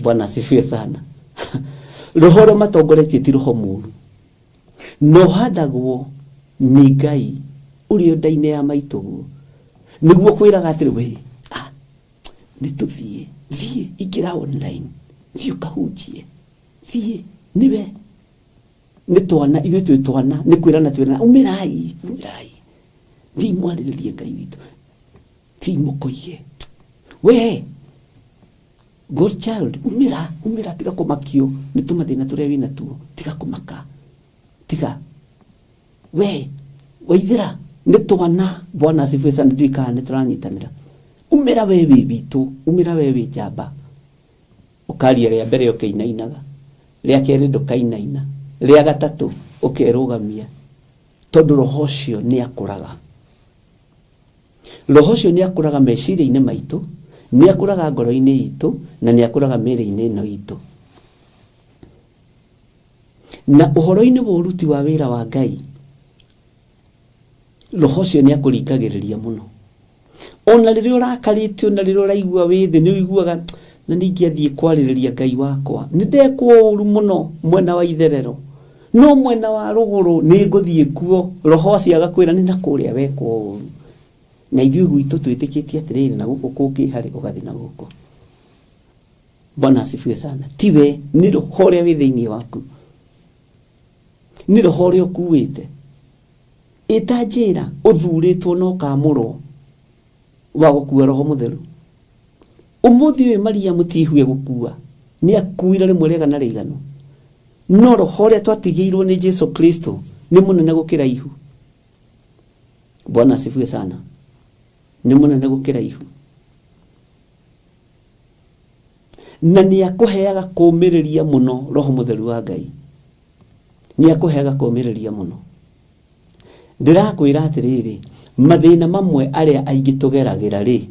Bwana asifiwe sana. Roho ũrĩa matongoretie ti roho mũũru, no handagwo nĩ Ngai ũrĩa nda-inĩ ya maitũguo, nĩguo kwĩraga atĩrĩ, we nĩ tũthiĩ, thiĩ ingĩra online, thiĩ ũkahunjie, thiĩ, nĩwe nĩ twana, ithuĩ twĩ twana, nĩ kwĩrana twĩrana, umĩrai, umĩrai, thiĩ mwarĩrĩrie Ngai witũ, thiĩ mũkoige, we God child, umĩra, umĩra, tiga kũmakio nĩ tũmathĩna tũrĩa wĩna tuo, tiga kũmaka, tiga we waithĩra nĩ twana. Bwana asifiwe sana. Ndiũĩ kana nĩ tũranyitanĩra. Umĩra we wĩ witũ, umĩra we wĩ njamba. Ũkaria rĩa mbere ũkĩinainaga, rĩa kerĩ ndũkainaina, rĩa gatatũ ũkerũgamia, tondũ roho ũcio nĩ akũraga. Roho ũcio nĩ akũraga meciria-inĩ maitũ, nĩ akũraga ngoro-inĩ itũ, na nĩ akũraga mĩĩrĩ-inĩ ĩno itũ. Na ũhoro-inĩ wa ũruti wa wĩra wa Ngai, roho ũcio nĩ akũringagĩrĩria mũno. Ona rĩrĩa ũrakarĩte, ona rĩrĩa ũraigua wĩ thĩ, nĩ ũiguaga na ningĩ athiĩ kwarĩrĩria Ngai wakwa, nĩ ndekwo ũru mũno mwena wa itherero, no mwena wa rũgũrũ nĩ ngũthiĩ kuo. Roho ũcio agakwĩra nĩ na kũrĩa wekwo ũru. Na ithuĩ gwitũ twĩtĩkĩtie atĩrĩrĩ, na gũkũ kũngĩ harĩ ũgathiĩ na gũkũ. Bwana asifiwe sana. Tiwe, nĩ roho ũrĩa wĩ thĩinĩ waku, nĩ roho ũrĩa ũkuĩte. Ĩta njĩra ũthurĩtwo na ũkamũrwo wa gũkua roho mũtheru. Ũmũthĩ ũyũ Mariamu ti ihu egũkua, nĩ akuire rĩmwe rĩega na rĩiganu, no roho ũrĩa twatigĩirwo nĩ Jesu Kristo nĩ mũnene gũkĩra ihu. Bwana asifiwe sana. Nĩ mũnene gũkĩra ihu, na nĩ akũheaga kũũmĩrĩria mũno. Roho mũtheru wa Ngai nĩ akũheaga kũũmĩrĩria mũno. Ndĩrakwĩra atĩrĩrĩ, mathĩna mamwe arĩa aingĩ tũgeragĩra rĩ,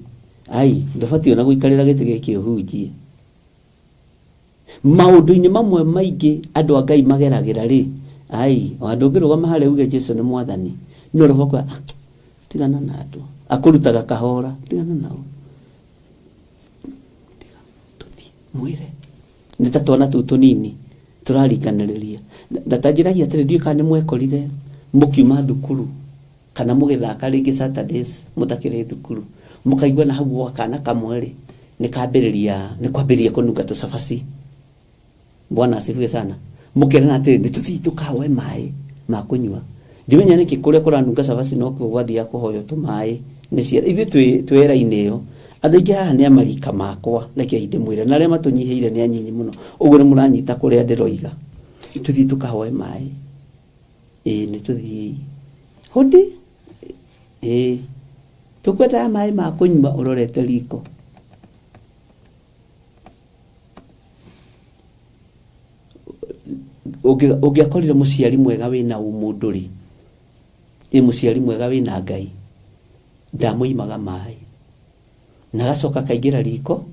ai ndũbatiĩ ona gũikarĩra gĩtĩ gĩkĩ ũhunjie. Maũndũ-inĩ mamwe maingĩ andũ a Ngai mageragĩra rĩ, ai ona ndũngĩrũgama harĩa uge Jesu nĩ mwathani, no roho akwa tigana na andũ, akũrutaga kahora, tigana nao, tiga tũthiĩ mwĩre. Nĩ ta twana tũu tũnini tũraringanĩrĩria. Na ta njĩragia atĩrĩ, ndiũĩ kana nĩ mwekorire mũkiuma thukuru kana mũgĩthaka rĩngĩ Saturdays mũtakĩrĩ thukuru, mũkaigua na hau gwa kana kamwe rĩ, nĩ kambĩrĩria, nĩ kwambĩrĩria kũnunga tũcabaci. Bwana asifiwe sana. Mũkerana atĩrĩ, nĩ tũthiĩ tũkahoe maĩ ma kũnyua. Ndimenya nĩkĩ kũrĩa kũranunga cabaci nokuo gwathiaga kũhoywo tũmaĩ nĩ ciana. Ithuĩ twĩ wĩra-inĩ ĩyo, andũ aingĩ haha nĩ a marika makwa, reke ndĩmwĩre, na arĩa matũnyihĩire nĩ anyinyi mũno, ũguo nĩ mũranyita kũrĩa ndĩroiga. Tũthiĩ tũkahoe maĩ. Ĩĩ nĩ tũthiĩ. Hũndi? Ĩĩ. Tũkwendaga maĩ ma kũnyua ũrorete riko. Ũngĩakorire mũciari mwega wĩna ũmũndũ rĩ, ĩ mũciari mwega wĩna Ngai, ndamũimaga maĩ. Na agacoka akaingĩra riko,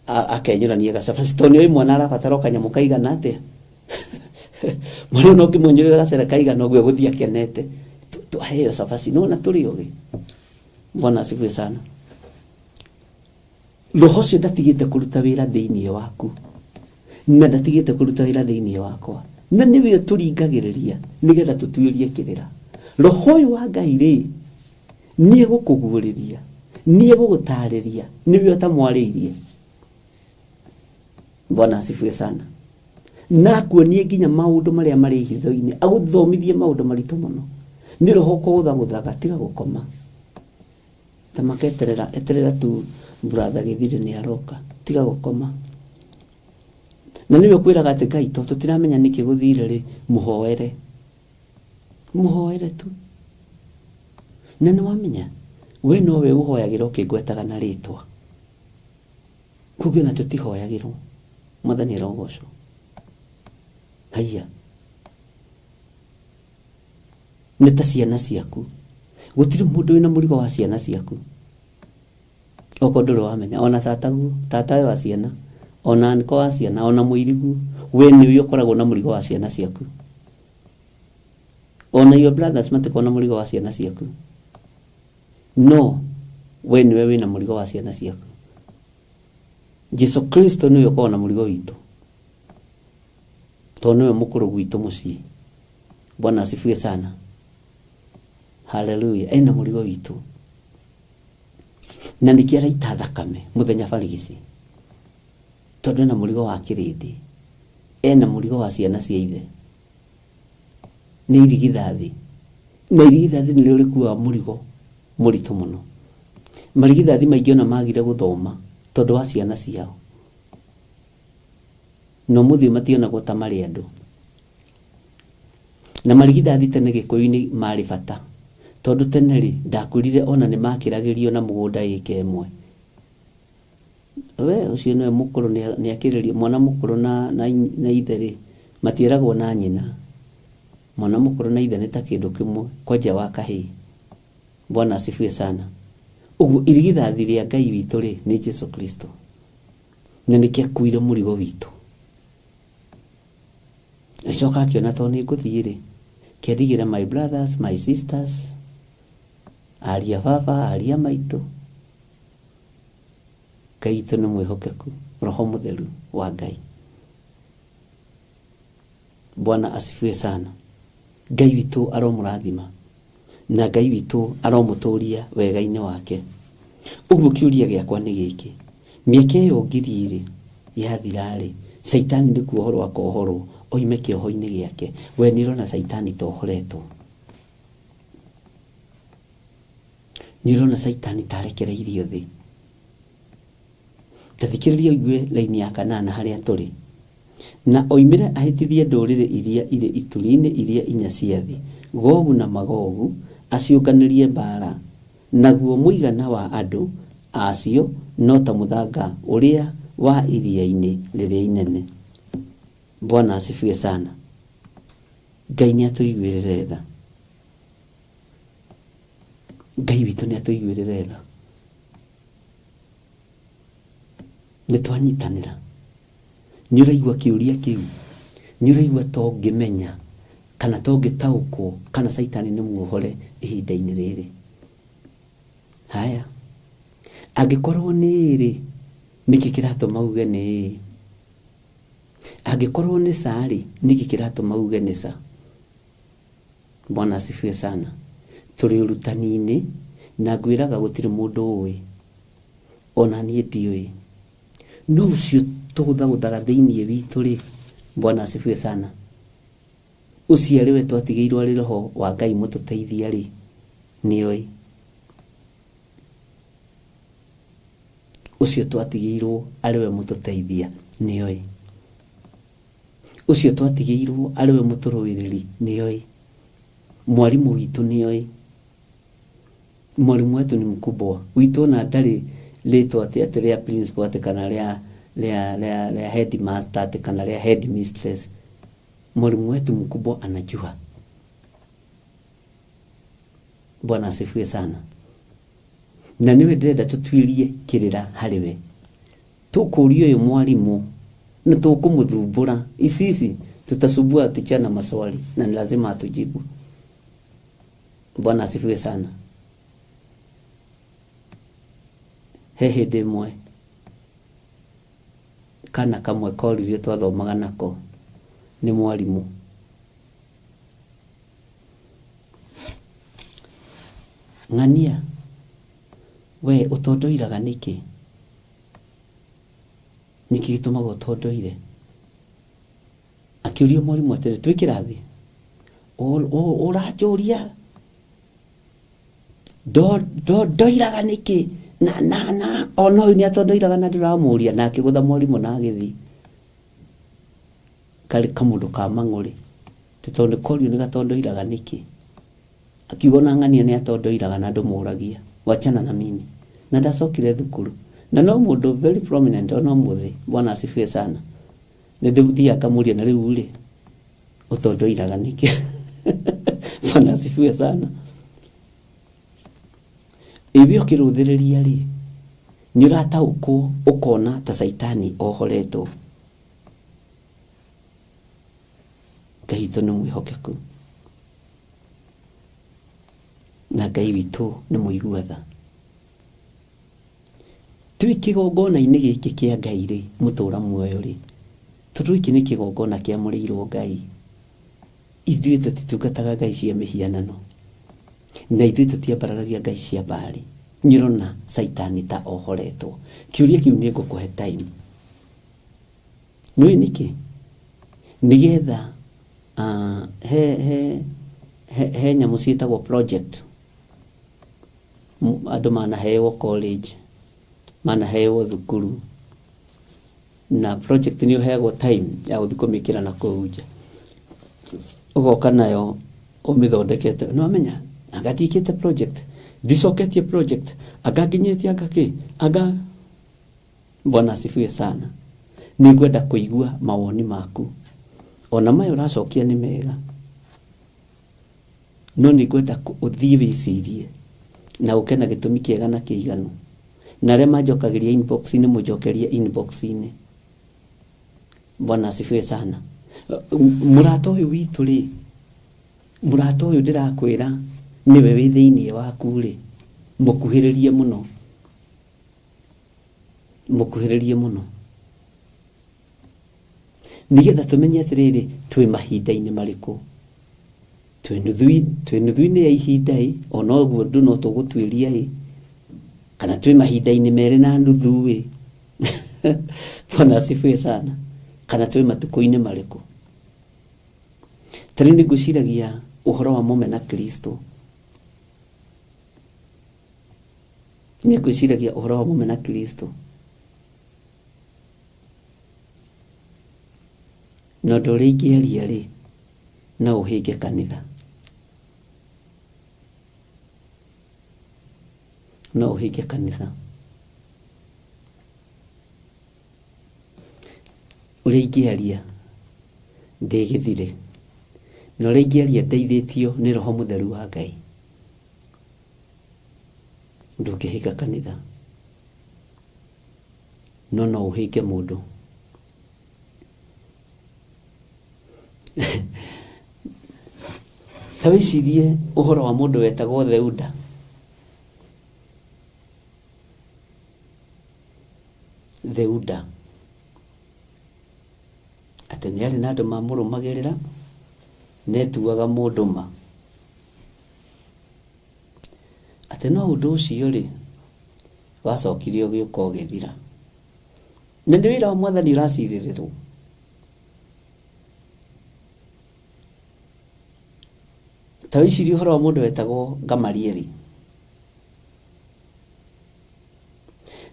akenyũrania gacabaci, tondũ nĩoĩ mwana arabatara o kanyamũ kaigana atĩa. Mwana ona ũngĩmũnyũrĩra gacere kaigana ũguo egũthiĩ akenete. Twaheo cabaci, nĩwona tũrĩ ogĩ. Bwana asifiwe sana. Roho ũcio ndatigĩte kũruta wĩra thĩinĩ waku. Na ndatigĩte kũruta wĩra thĩinĩ wakwa. Na nĩwe ũtũringagĩrĩria nĩgetha tũtuĩrie kĩrĩra. Roho ũyũ wa Ngai rĩ, nĩ egũkũguũrĩria, nĩ egũgũtarĩria, nĩwe ũtamwarĩirie. Bwana asifiwe sana. Na akuonie nginya maũndũ marĩa marĩ hitho-inĩ, agũthomithie maũndũ maritũ mũno. Nĩ roho kũgũthagũthaga, tiga gũkoma. Tamaka eterera, eterera tu brother Gĩthire nĩ aroka, tiga gũkoma. Na nĩwe ũkwĩraga atĩ Ngai to tũtiramenya nĩkĩ gũthire rĩ, mũhoere. Mũhoere tu. Na nĩ wamenya, we nowe ũhoyagĩra ũkĩngwetaga na rĩtwa. Koguo ona tũtihoyagĩrwo. Mwathani arogocwo. Haiya. Nĩ ta ciana ciaku. Gũtirĩ mũndũ wĩna mũrigo wa ciana ciaku. Okorwo ndũrĩ wamenya, ona tataguo, tata we wa ciana, ona anko wa ciana, ona mũiriguo, we nĩwe ũkoragwo na mũrigo wa ciana ciaku. Ona your brothers matikoragwo na mũrigo wa ciana ciaku. No, we nĩwe wĩna mũrigo wa ciana ciaku. Jesu Kristo nĩwe ũkoragwo na mũrigo witũ. Tondũ nĩwe mũkũrũ gwitũ mũciĩ. Bwana asifiwe sana. Haleluya. Ena mũrigo witũ. Na nĩkĩo araita thakame mũthenya barigici. Tondũ ena mũrigo wa kĩrĩndĩ. Ena mũrigo wa ciana cia ithe. Nĩ irigithathi. Na irigithathi nĩrĩo rĩkuaga mũrigo mũritũ mũno. Marigithathi maingĩ ona magire gũthoma tondũ wa ciana ciao. Na ũmũthĩ mationagwo ta marĩ andũ. Na marigithathi tene Gĩkũyũ-inĩ marĩ bata. Tondũ tene rĩ, ndakwĩrire ona nĩ makĩragĩrio na mũgũnda ĩka ĩmwe. We ũcio nĩwe mũkũrũ nĩ akĩrĩrio, mwana mũkũrũ na ithe rĩ, matieragwo na nyina. Mwana mũkũrũ na ithe nĩ ta kĩndũ kĩmwe, kwanja wa kahĩĩ. Bwana asifiwe sana. Ũguo irigithathi rĩa Ngai witũ rĩ, nĩ Jesu Kristo. Na nĩkĩo akuire mũrigo witũ. Agĩcoka akĩona tondũ nĩ ngũthiĩ rĩ, kĩandigĩre my brothers, my sisters, aria baba, aria maitũ. Ngai witũ nĩ mwĩhokeku, Roho Mũtheru wa Ngai. Bwana asifiwe sana. Ngai witũ aromũrathima na Ngai witũ aromũtũria wega-inĩ wake. Ũguo kĩũria gĩakwa nĩ gĩkĩ, mĩaka ĩyo ngiri rĩ yathira rĩ, Caitani nĩ kuohorwo akohorwo oime kĩoho-inĩ gĩake. We nĩ ũrona Caitani tohoretwo? Nĩ ũrona Caitani tarekereirio thĩ? Ta thikĩrĩria ũigue laini ya kanana harĩa tũrĩ. Na oimĩre ahĩtithie ndũrĩrĩ iria irĩ ituri-inĩ iria inya cia thĩ, Gogu na Magogu, aciũnganĩrie mbaara. Naguo mũigana wa andũ acio no ta mũthanga ũrĩa wa iria-inĩ rĩrĩa inene. Bwana asifiwe sana. Ngai nĩ atũiguĩrĩre tha. Ngai witũ nĩ atũiguĩrĩre tha. Nĩ twanyitanĩra. Nĩ ũraigua kĩũria kĩu? Nĩ ũraigua to ngĩmenya kana to ngĩtaũkwo kana Caitani nĩ muohore ihinda-inĩ rĩrĩ? Haya, angĩkorwo nĩ rĩ, nĩkĩ kĩratũma uge nĩ ĩĩ? Angĩkorwo nĩ ca rĩ, nĩkĩ kĩratũma uge nĩ ca? Bwana asifiwe sana. Tũrĩ ũrutani-inĩ na ngwĩraga gũtirĩ mũndũ ũĩ, ona niĩ ndiũĩ. No ũcio tũgũthagũthaga thĩinĩ witũ rĩ, Bwana asifiwe sana. Ũcio arĩ we twatigĩirwo arĩ Roho wa Ngai mũtũteithia rĩ, nĩoĩ. Ũcio twatigĩirwo arĩ we mũtũteithia nĩoĩ. Ũcio twatigĩirwo arĩ we mũtũrũĩrĩri nĩoĩ. Mwarimũ witũ nĩoĩ. Mwalimu wetu ni mkubwa. Witũ ona ndarĩ rĩtwa atĩ atĩ rĩa principal atĩ kana rĩa headmaster atĩ kana rĩa headmistress. Mwalimu wetu mkubwa anajua. Bwana asifiwe sana. Na niwe ndĩrenda tũtuĩrie kĩrĩra harĩ we. Tũkũria ũyũ mwarimũ na tũkũmũthumbũra. Ici tutasumbua teacher na maswali na ni lazima atujibu. Bwana asifiwe sana. He hĩndĩ ĩmwe Kana kamwe koririe twathomaga nako nĩ mwarimũ. Ng'ania, we ũtondoiraga nĩkĩ? Nĩkĩ gĩtũmaga ũtondoire? Akĩũria mwarimũ atĩrĩ, twĩ kĩrathi? Ũranjũria ndoiraga nĩkĩ? Na na na ona ũyũ nĩatondoiraga na ndũramũria. Na akĩgũtha mwarimũ na agĩthiĩ. Karĩ kamũndũ ka mang'ũrĩ. Tĩ tondũ nĩkorio nĩgatondoiraga nĩkĩ? Akiuga ona ng'ania nĩatondoiraga na ndũmũragia. Wachana na mimi. Na ndacokire thukuru. Na no mũndũ very prominent ona ũmũthĩ. Bwana asifiwe sana. Nĩndĩmũthiaga ngamũria na rĩu rĩ ũtondoiraga nĩkĩ? Bwana asifiwe sana. Iwe ũkĩrũthĩrĩria rĩ, nĩ ũrataũkwo ũkona ta Caitani ohoretwo. Ngai witũ nĩ mwĩhokeku. Na Ngai witũ nĩ mũigua tha. Twĩ kĩgongona-inĩ gĩkĩ kĩa Ngai rĩ, mũtũra muoyo rĩ, tondũ gĩkĩ nĩ kĩgongona kĩamũrĩirwo Ngai. Ithuĩ tũtitungataga Ngai cia mĩhianano. Na ithuĩ tũtiambararagia Ngai cia Baali. Nĩ ũrona Caitani ta ohoretwo. Kĩũria kĩu nĩ ngũkũhe time. Nĩũĩ nĩkĩ? Nĩgetha he nyamũ ciĩtagwo project. Andũ manaheo college, manaheo thukuru. Na project nĩ ũheagwo time ya gũthiĩ kũmĩkĩra na kũu nja. Ũgoka nayo ũmĩthondekete. Nĩ wamenya? Anga ndiĩkĩte project. Ndicoketie project. Anga nginyĩtie anga kĩ? Anga Bwana asifiwe sana. Nĩngwenda kũigua mawoni maku. Ona maya ũracokia nĩ mega. No nĩngwenda ũthiĩ wĩcirie na ũke na gĩtũmi kĩega na kĩiganu. Na arĩa manjokagĩria inbox-inĩ mũnjokerie inbox-inĩ. Bwana asifiwe sana. Mũrata ũyũ witũ rĩ, mũrata ũyũ ndĩrakwĩra nĩwe wĩ thĩiniĩ waku rĩ, mũkuhĩrĩrie mũno. Mũkuhĩrĩrie mũno. Nĩgetha tũmenye atĩrĩrĩ, twĩ mahinda-inĩ marĩkũ. Twĩ nuthu-inĩ ya ihinda ĩ, ona ũguo ũndũ no tũgũtuĩria ĩ, kana twĩ mahinda-inĩ merĩ na nuthu ĩ. Bwana asifiwe sana. Kana twĩ matukũ-inĩ marĩkũ. Ta rĩu nĩngwĩciragia ũhoro wa mũmena Kristo. Nĩngwĩciragia ũhoro wa mũmena Kristo. Na ũndũ ũrĩa ingĩaria rĩ, no ũhĩnge kanitha. No ũhĩnge kanitha. Ũrĩa ingĩaria ndĩ gĩthirĩ. Na ũrĩa ingĩaria ndeithĩtio nĩ Roho Mũtheru wa Ngai. Ndũngĩhĩnga kanitha. No no ũhĩnge mũndũ. Ta wĩcirie ũhoro wa mũndũ wetagwo Theuda. Theuda. Atĩ nĩ arĩ na andũ mamũrũmagĩrĩra, netuaga mũndũ ma. Atĩ no ũndũ ũcio rĩ, wacokire ũgĩũka ũgĩthira. Na nĩ wĩra wa Mwathani ũracirĩrĩrwo. Ta wĩcirie ũhoro wa mũndũ wetagwo Gamalieli.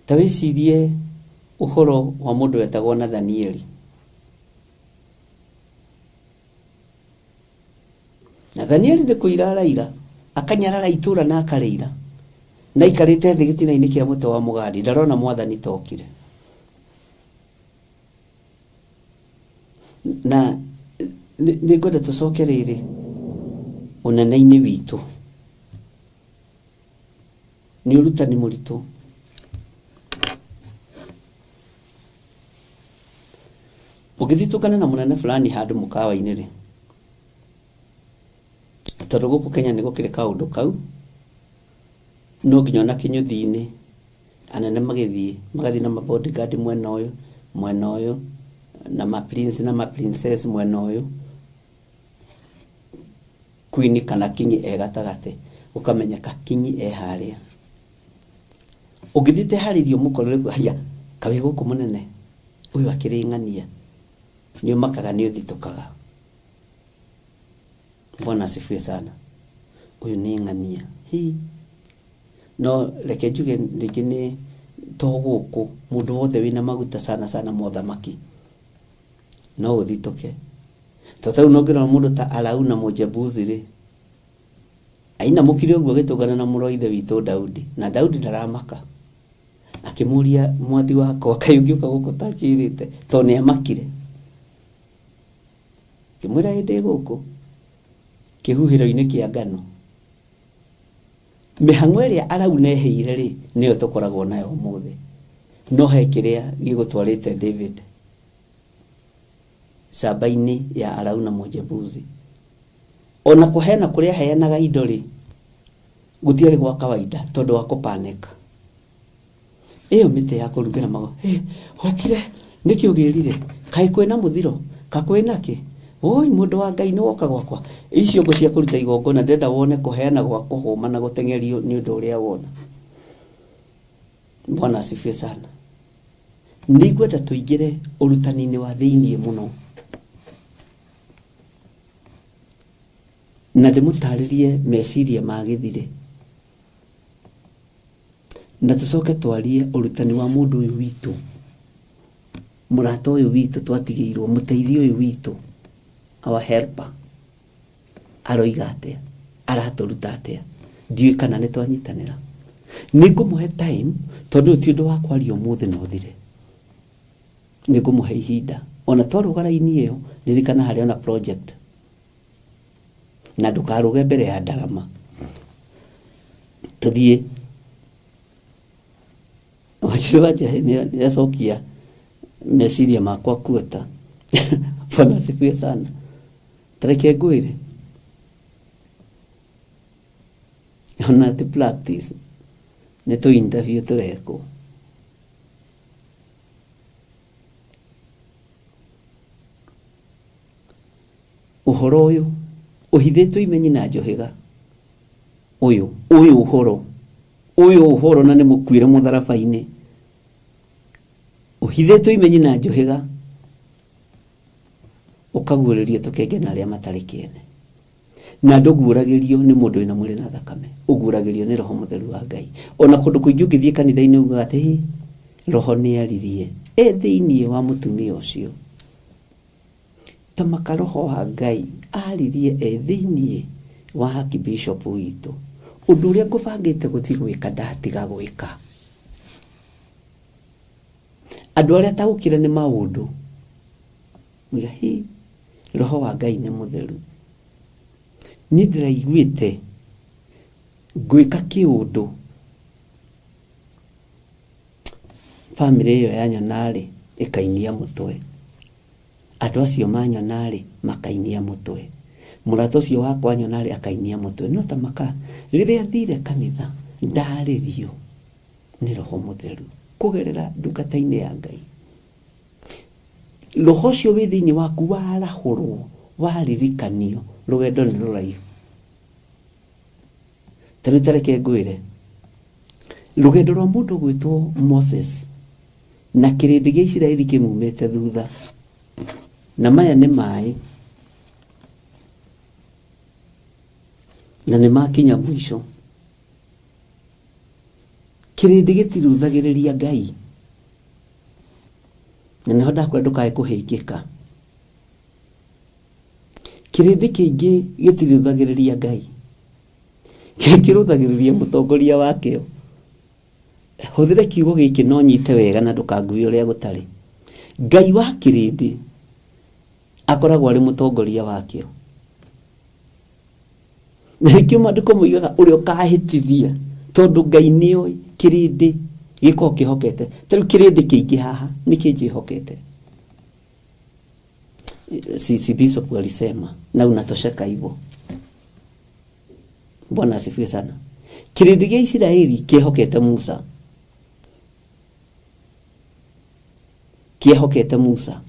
Ta wĩcirie ũhoro wa mũndũ wetagwo Nathanieli. Nathanieli nĩ kũira araira, akanyarara itũra na akarĩira. Na aikarĩte thĩ gĩtina-inĩ kĩa mũtĩ wa mũgandi, ndarona Mwathani tokire. Na nĩngwenda tũcoke rĩrĩ ũnene-inĩ witũ. Nĩ ũrutani mũritũ. Ũngĩthiĩ tũkane na mũnene fulani handũ mũkawa-inĩ rĩ, tondũ gũkũ Kenya nĩ gũkĩrĩ kaũndũ kau, no nginya ona kĩnyũthi-inĩ anene magĩthiĩ, magathiĩ na mabodyguard mwena ũyũ, Mwena ũyũ na ma prince na ma princess mwena ũyũ, queen kana king e gatagatĩ, ũkamenyeka king e harĩa. Ũngĩthiĩte harĩrio mũkorere haya kawĩ gũkũ mũnene ũyũ akĩrĩ ng'ania, nĩ ũmakaga, nĩ ũthitũkaga. Bwana asifiwe sana. Ũyũ nĩ ng'ania hi, no reke njuge rĩngĩ nĩ to gũkũ mũndũ wothe wĩna maguta sana sana mothamaki no ũthitũke. To tarĩu no ngĩrora mũndũ ta Arauna Mũjebusi rĩ, ainamũkire ũguo agĩtũngana na mũrũ wa ithe witũ Daudi, na Daudi ndaramaka, akĩmũria mwathi wakwa kaĩ ũngĩũka gũkũ ũtanjĩrĩte, tondũ nĩ amakire. Akĩmwĩra ĩ ndĩ gũkũ kĩhuhĩro-inĩ kĩa ngano. Mĩhang'o ĩrĩa Arauna eheire rĩ, nĩyo tũkoragwo nayo ũmũthĩ. No he kĩrĩa gĩgũtwarĩte David camba-inĩ ya Arauna Mũjebusi. Ona kũheana kũrĩa aheanaga indo rĩ, gũtiarĩ gwa kawaida tondũ wa kũpanĩka. Ĩyo mĩtĩ ya kũrugĩra mago, ũkire nĩkĩ ũgĩrire, kaĩ kwĩna mũthiro, ka kwĩna kĩ, oi mũndũ wa Ngai nĩ woka gwakwa. Icio ngũ cia kũruta igongona ndĩrenda wone kũheana gwa kũhũma na gũteng'erio nĩ ũndũ ũrĩa wona. Bwana asifiwe sana. Nĩngwenda tũingĩre ũrutani-inĩ wa thĩiniĩ mũno na ndĩmũtarĩrie meciria ma gĩthirĩ, na tũcoke twarie ũrutani wa mũndũ ũyũ witũ, mũrata ũyũ witũ twatigĩirwo, mũteithio ũyũ witũ, our helper, aroiga atĩa, aratũruta atĩa. Ndiũĩ kana nĩ twanyitanĩra. Nĩngũmũhe time tondũ ũyũ ti ũndũ wa kwaria ũmũthĩ na ũthire. Nĩngũmũhe ihinda ona twarũga raini ĩyo, ririkana harĩ ona project, na ndũkarũge mbere ya ndarama. Tũthiĩ Wachiri wa Njahi nĩacokia meciria makwa kuota. Bwana asifiwe sana. Tareke ngwĩre ona ti practice, nĩ tũ interview tũrekwo. Ũhoro ũyũ ũhithĩtwo imenyi na njũhĩga, ũyũ ũyũ ũhoro ũyũ ũhoro na nĩ mũkuire mũtharaba-inĩ, ũhithĩtwo imenyi na njũhĩga, ũkaguũrĩrio tũkenge na arĩa matarĩ kĩene. Na ndũguũragĩrio nĩ mũndũ wĩna mwĩrĩ na thakame, ũguũragĩrio nĩ Roho Mũtheru wa Ngai. Ona kũndũ kũingĩ ũngĩthiĩ kanitha-inĩ ugaga atĩ hi, Roho nĩ aririe e thĩiniĩ wa mũtumia ũcio. Tamaka Roho wa Ngai aririe e thĩiniĩ wa Archbishop witũ. Ũndũ ũrĩa ngũbangĩte gũthiĩ gwĩka ndatiga gwĩka. Andũ arĩa ataũkire nĩ maũndũ, muiga hi, Roho wa Ngai nĩ mũtheru. Niĩ ndĩraiguĩte ngwĩka kĩũndũ bamĩrĩ ĩyo yanyona-rĩ ĩkainia mũtwe, andũ acio manyona-rĩ makainia mũtwe, mũrata ũcio wakwa anyona-rĩ akainia mũtwe. No tamaka rĩrĩa thire kanitha ndarĩrio nĩ Roho Mũtheru kũgerera ndungata-inĩ ya Ngai. Roho ũcio wĩ thĩinĩ waku warahũrwo, waririkanio, rũgendo nĩ rũraihu. Ta rĩu tareke ngwĩre, rũgendo rwa mũndũ ũgwĩtwo Moses na kĩrĩndĩ gĩa Isiraeli kĩmumĩte thutha, na maya nĩ maĩ na nĩ makinya mũico. Kĩrĩndĩ gĩtiruthagĩrĩria Ngai, na nĩho ndakwĩra ndũkae kũhĩngĩka. Kĩrĩndĩ kĩingĩ gĩtiruthagĩrĩria Ngai, kĩrũthagĩrĩria mũtongoria wakĩo. Hũthĩra kiugo gĩkĩ no nyite wega na ndũkangue ũrĩa gũtarĩ. Ngai wa kĩrĩndĩ akoragwo arĩ mũtongoria wakĩo. Na nĩkĩo maandĩko moigaga ũrĩa ũkahĩtithia, tondũ Ngai nĩoĩ kĩrĩndĩ gĩkoragwo kĩhokete. Ta rĩu kĩrĩndĩ kĩingĩ haha nĩkĩ njĩhokete. Si Bishop alisema na unatosheka hivyo. Bwana asifiwe sana. Kĩrĩndĩ gĩa Isiraeli kĩhokete Musa, Kĩehokete Musa.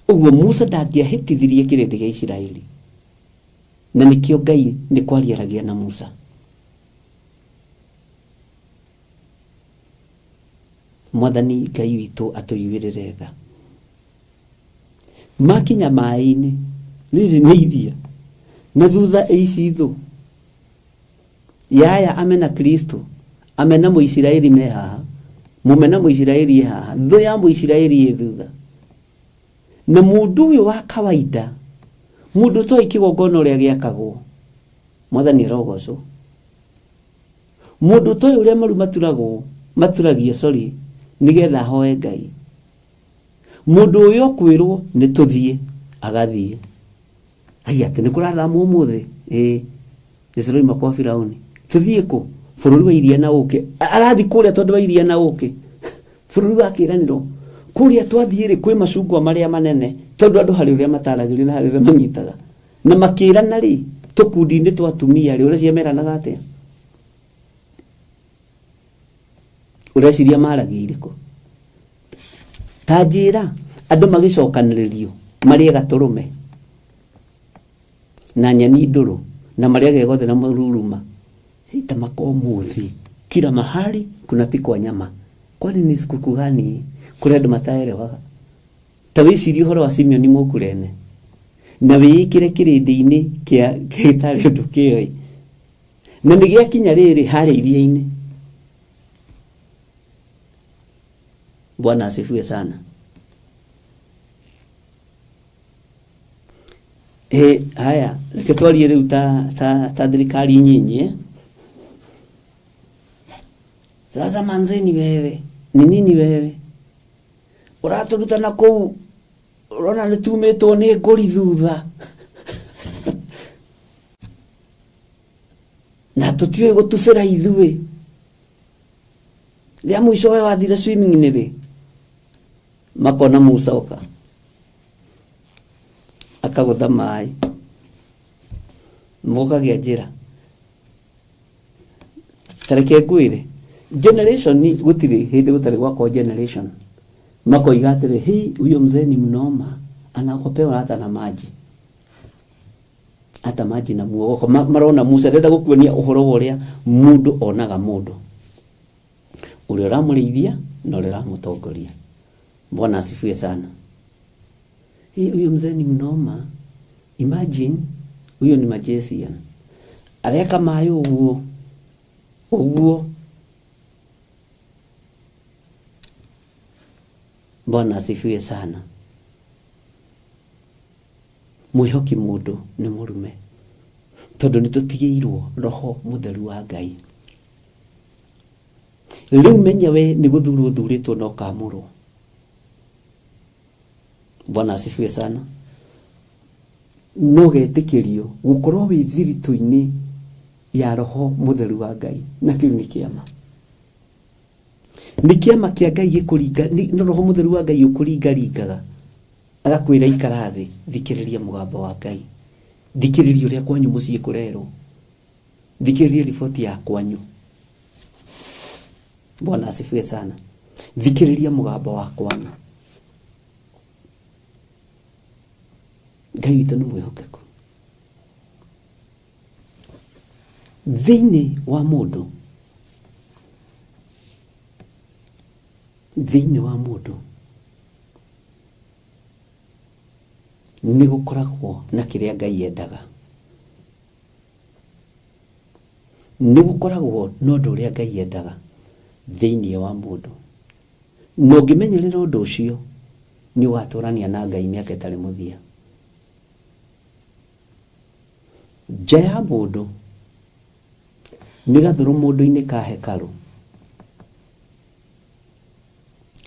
Ũguo Musa ndangĩahĩtithirie kĩrĩndĩ gĩa Isiraeli. Na nĩkĩo Ngai nĩ kwariaragia na Musa. Mwathani Ngai witũ atũiguĩrĩre tha. Makinya maĩ-inĩ, rĩrĩ nĩ iria, na thutha ici thũ. Yaya amena Kristo, amena Mũisiraeli me haha, mũmena Mũisiraeli e haha, thũ ya Mũisiraeli ĩ thutha. Na mũndũ ũyũ wa kawaida, mũndũ ũtoĩ kĩgongona ũrĩa gĩakagwo, Mwathani arogocwo. Mũndũ ũtoĩ ũrĩa maru maturagwo, maturagio, sorry, nĩgetha ahoe Ngai. Mũndũ ũyũ ũkwĩrwo nĩ tũthiĩ, agathiĩ. Ai, atĩ nĩ kũrathamwo ũmũthĩ? Ĩĩ, nĩ tũrauma kwa Firauni. Tũthiĩ kũ? Bũrũri wa iria na ũkĩ. Arathiĩ kũrĩa tondũ wa iria na ũkĩ. Bũrũri wa kĩĩranĩro. Kũrĩa twathiĩ rĩ, kwĩ macungwa marĩa manene, tondũ andũ harĩ ũrĩa mataragĩrio na harĩ ũrĩa manyitaga. Na makĩrana rĩ, tũkundi-inĩ twa atumia rĩ, ũreciria meranaga atĩa? Ũreciria maragia irĩkũ? Ta njĩra, andũ magĩcokanĩrĩrio, marĩe gatũrũme na nyeni ndũrũ na marĩage gothe na mũruruma. Ta makomuthi kila mahali kunapikwa nyama. Kwani ni sikukuu gani kũrĩa andũ mataerewaga? Ta wĩcirie ũhoro wa Simeoni Mũkurene na wĩĩkĩre kĩrĩndĩ-inĩ kĩa gĩtarĩ ũndũ kĩoĩ, na nĩ gĩakinya rĩrĩ harĩa iria-inĩ. Bwana asifiwe sana. Haya, reke twarie rĩu ta thirikari nyinyi, eh? Sasa manzeni wewe, ni nini wewe? Ũratũruta na kũu, ũrona nĩ tumĩtwo nĩ ngũri thutha. Na tũtiũĩ gũtubĩra ithuĩ. Rĩa mũico we wathire swimming nĩ rĩ? Makona Musa oka. Akagũtha maĩ. Mũkagĩa njĩra. Ta reke ngwĩre, generation gũtirĩ hĩndĩ gũtarĩ gwakwo generation. Makoiga atĩrĩ, hii huyo mzee ni mnoma, anaogopewa hata na maji. Hata maji na muogoko. Marona Musa, ndĩrenda gũkuonia ũhoro wa ũrĩa mũndũ onaga mũndũ. Ũrĩa ũramũrĩithia na ũrĩa ũramũtongoria. Bwana asifiwe sana. Hii huyo mzee ni mnoma. Imagine huyo ni magician. Areka maĩ ũguo. Ũguo. Bwana asifiwe sana. Mwĩhoki mũndũ nĩ mũrume. Tondũ nĩ tũtigĩirwo roho mũtheru wa Ngai. Rĩu menya we nĩ gũthurwo ũthurĩtwo na ũkamũrwo. Bwana asifiwe sana. No getĩkĩrio gũkorwo wĩ thiritũ-inĩ ya roho mũtheru wa Ngai, na kĩu nĩ kĩama. Nĩ kĩama kĩa Ngai gĩkũringa, nĩ roho mũtheru wa Ngai ũkũringaringaga, agakwĩra ikara thĩ, thikĩrĩria mũgambo wa Ngai, thikĩrĩria ũrĩa kwanyu mũciĩ kũrerwo, thikĩrĩria riboti ya kwanyu. Bwana asifiwe sana. Thikĩrĩria mũgambo wa kwanyu. Ngai witũ nĩ mwĩhokeku. Thĩinĩ wa mũndũ, thĩinĩ wa mũndũ nĩ gũkoragwo na kĩrĩa Ngai endaga. Nĩ gũkoragwo na ũndũ ũrĩa Ngai endaga thĩinĩ wa mũndũ. Na ũngĩmenyerera ũndũ ũcio, nĩ ũgatũrania na Ngai mĩaka ĩtarĩ mũthia. Nja ya mũndũ nĩ gathũrũ mũndũ-inĩ ka hekarũ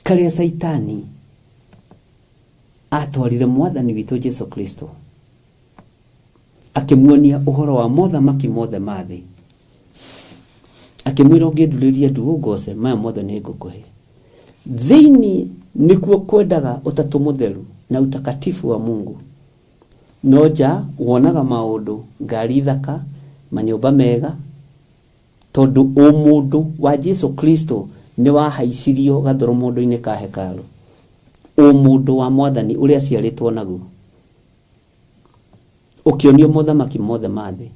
karĩa Caitani atwarire mwathani witũ Jesu Kristo akĩmuonia ũhoro wa mothamaki mothe ma thĩ, akĩmwĩra ũngĩndurĩria ndu ũngoce, maya mothe nĩ ngũkũhe. Thĩinĩ nĩkuo kwendaga ũtatũ mũtheru na utakatifu wa Mungu. No nja wonaga maũndũ, ngari thaka, manyũmba mega, tondũ ũmũndũ wa Jesu Kristo Nĩ wahaicirio gathũrũmũndũ-inĩ ka hekarũ, ũmũndũ wa mwathani ũrĩa aciarĩtwo naguo ũkĩonio mothamaki mothe ma thĩ.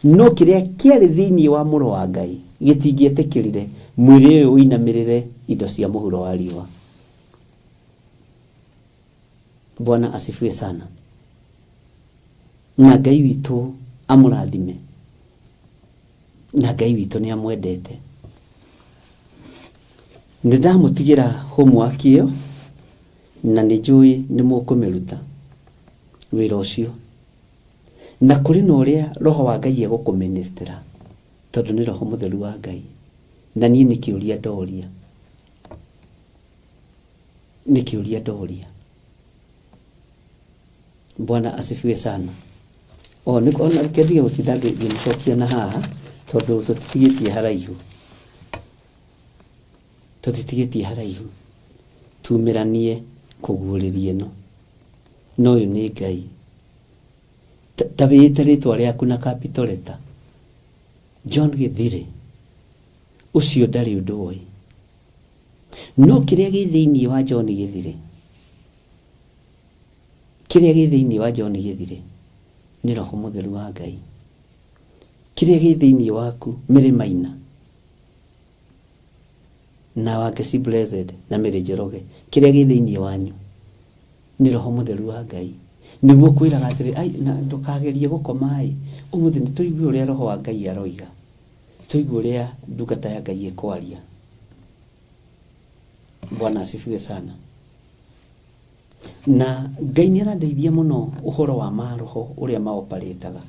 No kĩrĩa kĩarĩ thĩinĩ wa mũrũ wa Ngai gĩtingĩetĩkĩrire mwĩrĩ ũyũ ũinamĩrĩre indo cia mũhuro wa riũa. Bwana asifiwe sana. Na Ngai witũ amũrathime, na Ngai witũ nĩ amwendete. Nĩ ndamũtigĩra homework ĩyo na nĩ njũĩ nĩ mũkũmĩruta wĩra ũcio, na kũrĩ na ũrĩa roho wa Ngai egũkũministera, tondũ nĩ roho mũtheru wa Ngai. Na niĩ nĩ kĩũria ndoria, nĩ kĩũria ndoria. Bwana asifiwe sana. O nĩ ona kĩndige gũtinda ngĩmũcokia na haha, tondũ tũtitigĩtie haraihu, tũtitigĩtie haraihu tumĩranie kũguũrĩria ĩno. No ũyũ nĩ Ngai. Ta wĩĩte rĩtwa rĩaku na capital letter, John Gĩthire, ũcio ndarĩ ũndũ oĩ. No kĩrĩa gĩ thĩinĩ wa John Gĩthire, kĩrĩa gĩ thĩinĩ wa John Gĩthire nĩ roho mũtheru wa Ngai. Kĩrĩa gĩ thĩinĩ waku Mary Maina na Wangeci Blessed na Mary Njoroge, kĩrĩa gĩ thĩinĩ wanyu nĩ roho mũtheru wa Ngai. Nĩguo kwĩraga atĩrĩ, ai, na ndũkagerie gũkoma ĩ, ũmũthĩ nĩ tũigue ũrĩa roho wa Ngai aroiga, tũigue ũrĩa ndungata ya Ngai ĩkwaria. Bwana asifiwe sana. Na Ngai nĩ arandeithia mũno ũhoro wa maroho ũrĩa maoparĩtaga.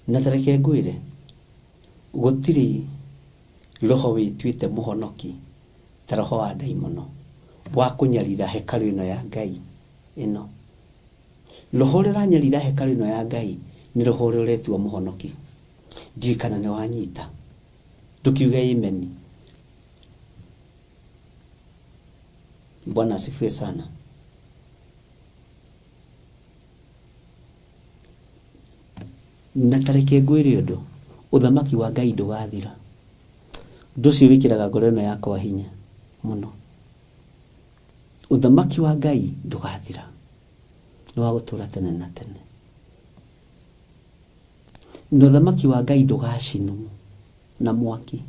Na ta reke ngwĩre, gũtirĩ roho wĩtuĩte mũhonoki ta roho wa ndaimono wa kũnyarira hekarũ ĩno ya Ngai ĩno. Roho ũrĩa ũranyarira hekarũ ĩno ya Ngai nĩ roho ũrĩa ũretua mũhonoki. Ndiũĩ kana nĩ wanyita, ndũkiuge amen. Bwana asifiwe sana. Na ta reke ngwĩre ũndũ, ũthamaki wa Ngai ndũgathira. Ũndũ ũcio wĩkĩraga ngoro ĩno yakwa hinya mũno. Ũthamaki wa Ngai ndũgathira, nĩ wa gũtũũra tene na tene. Na ũthamaki wa Ngai ndũgacinwo na mwaki.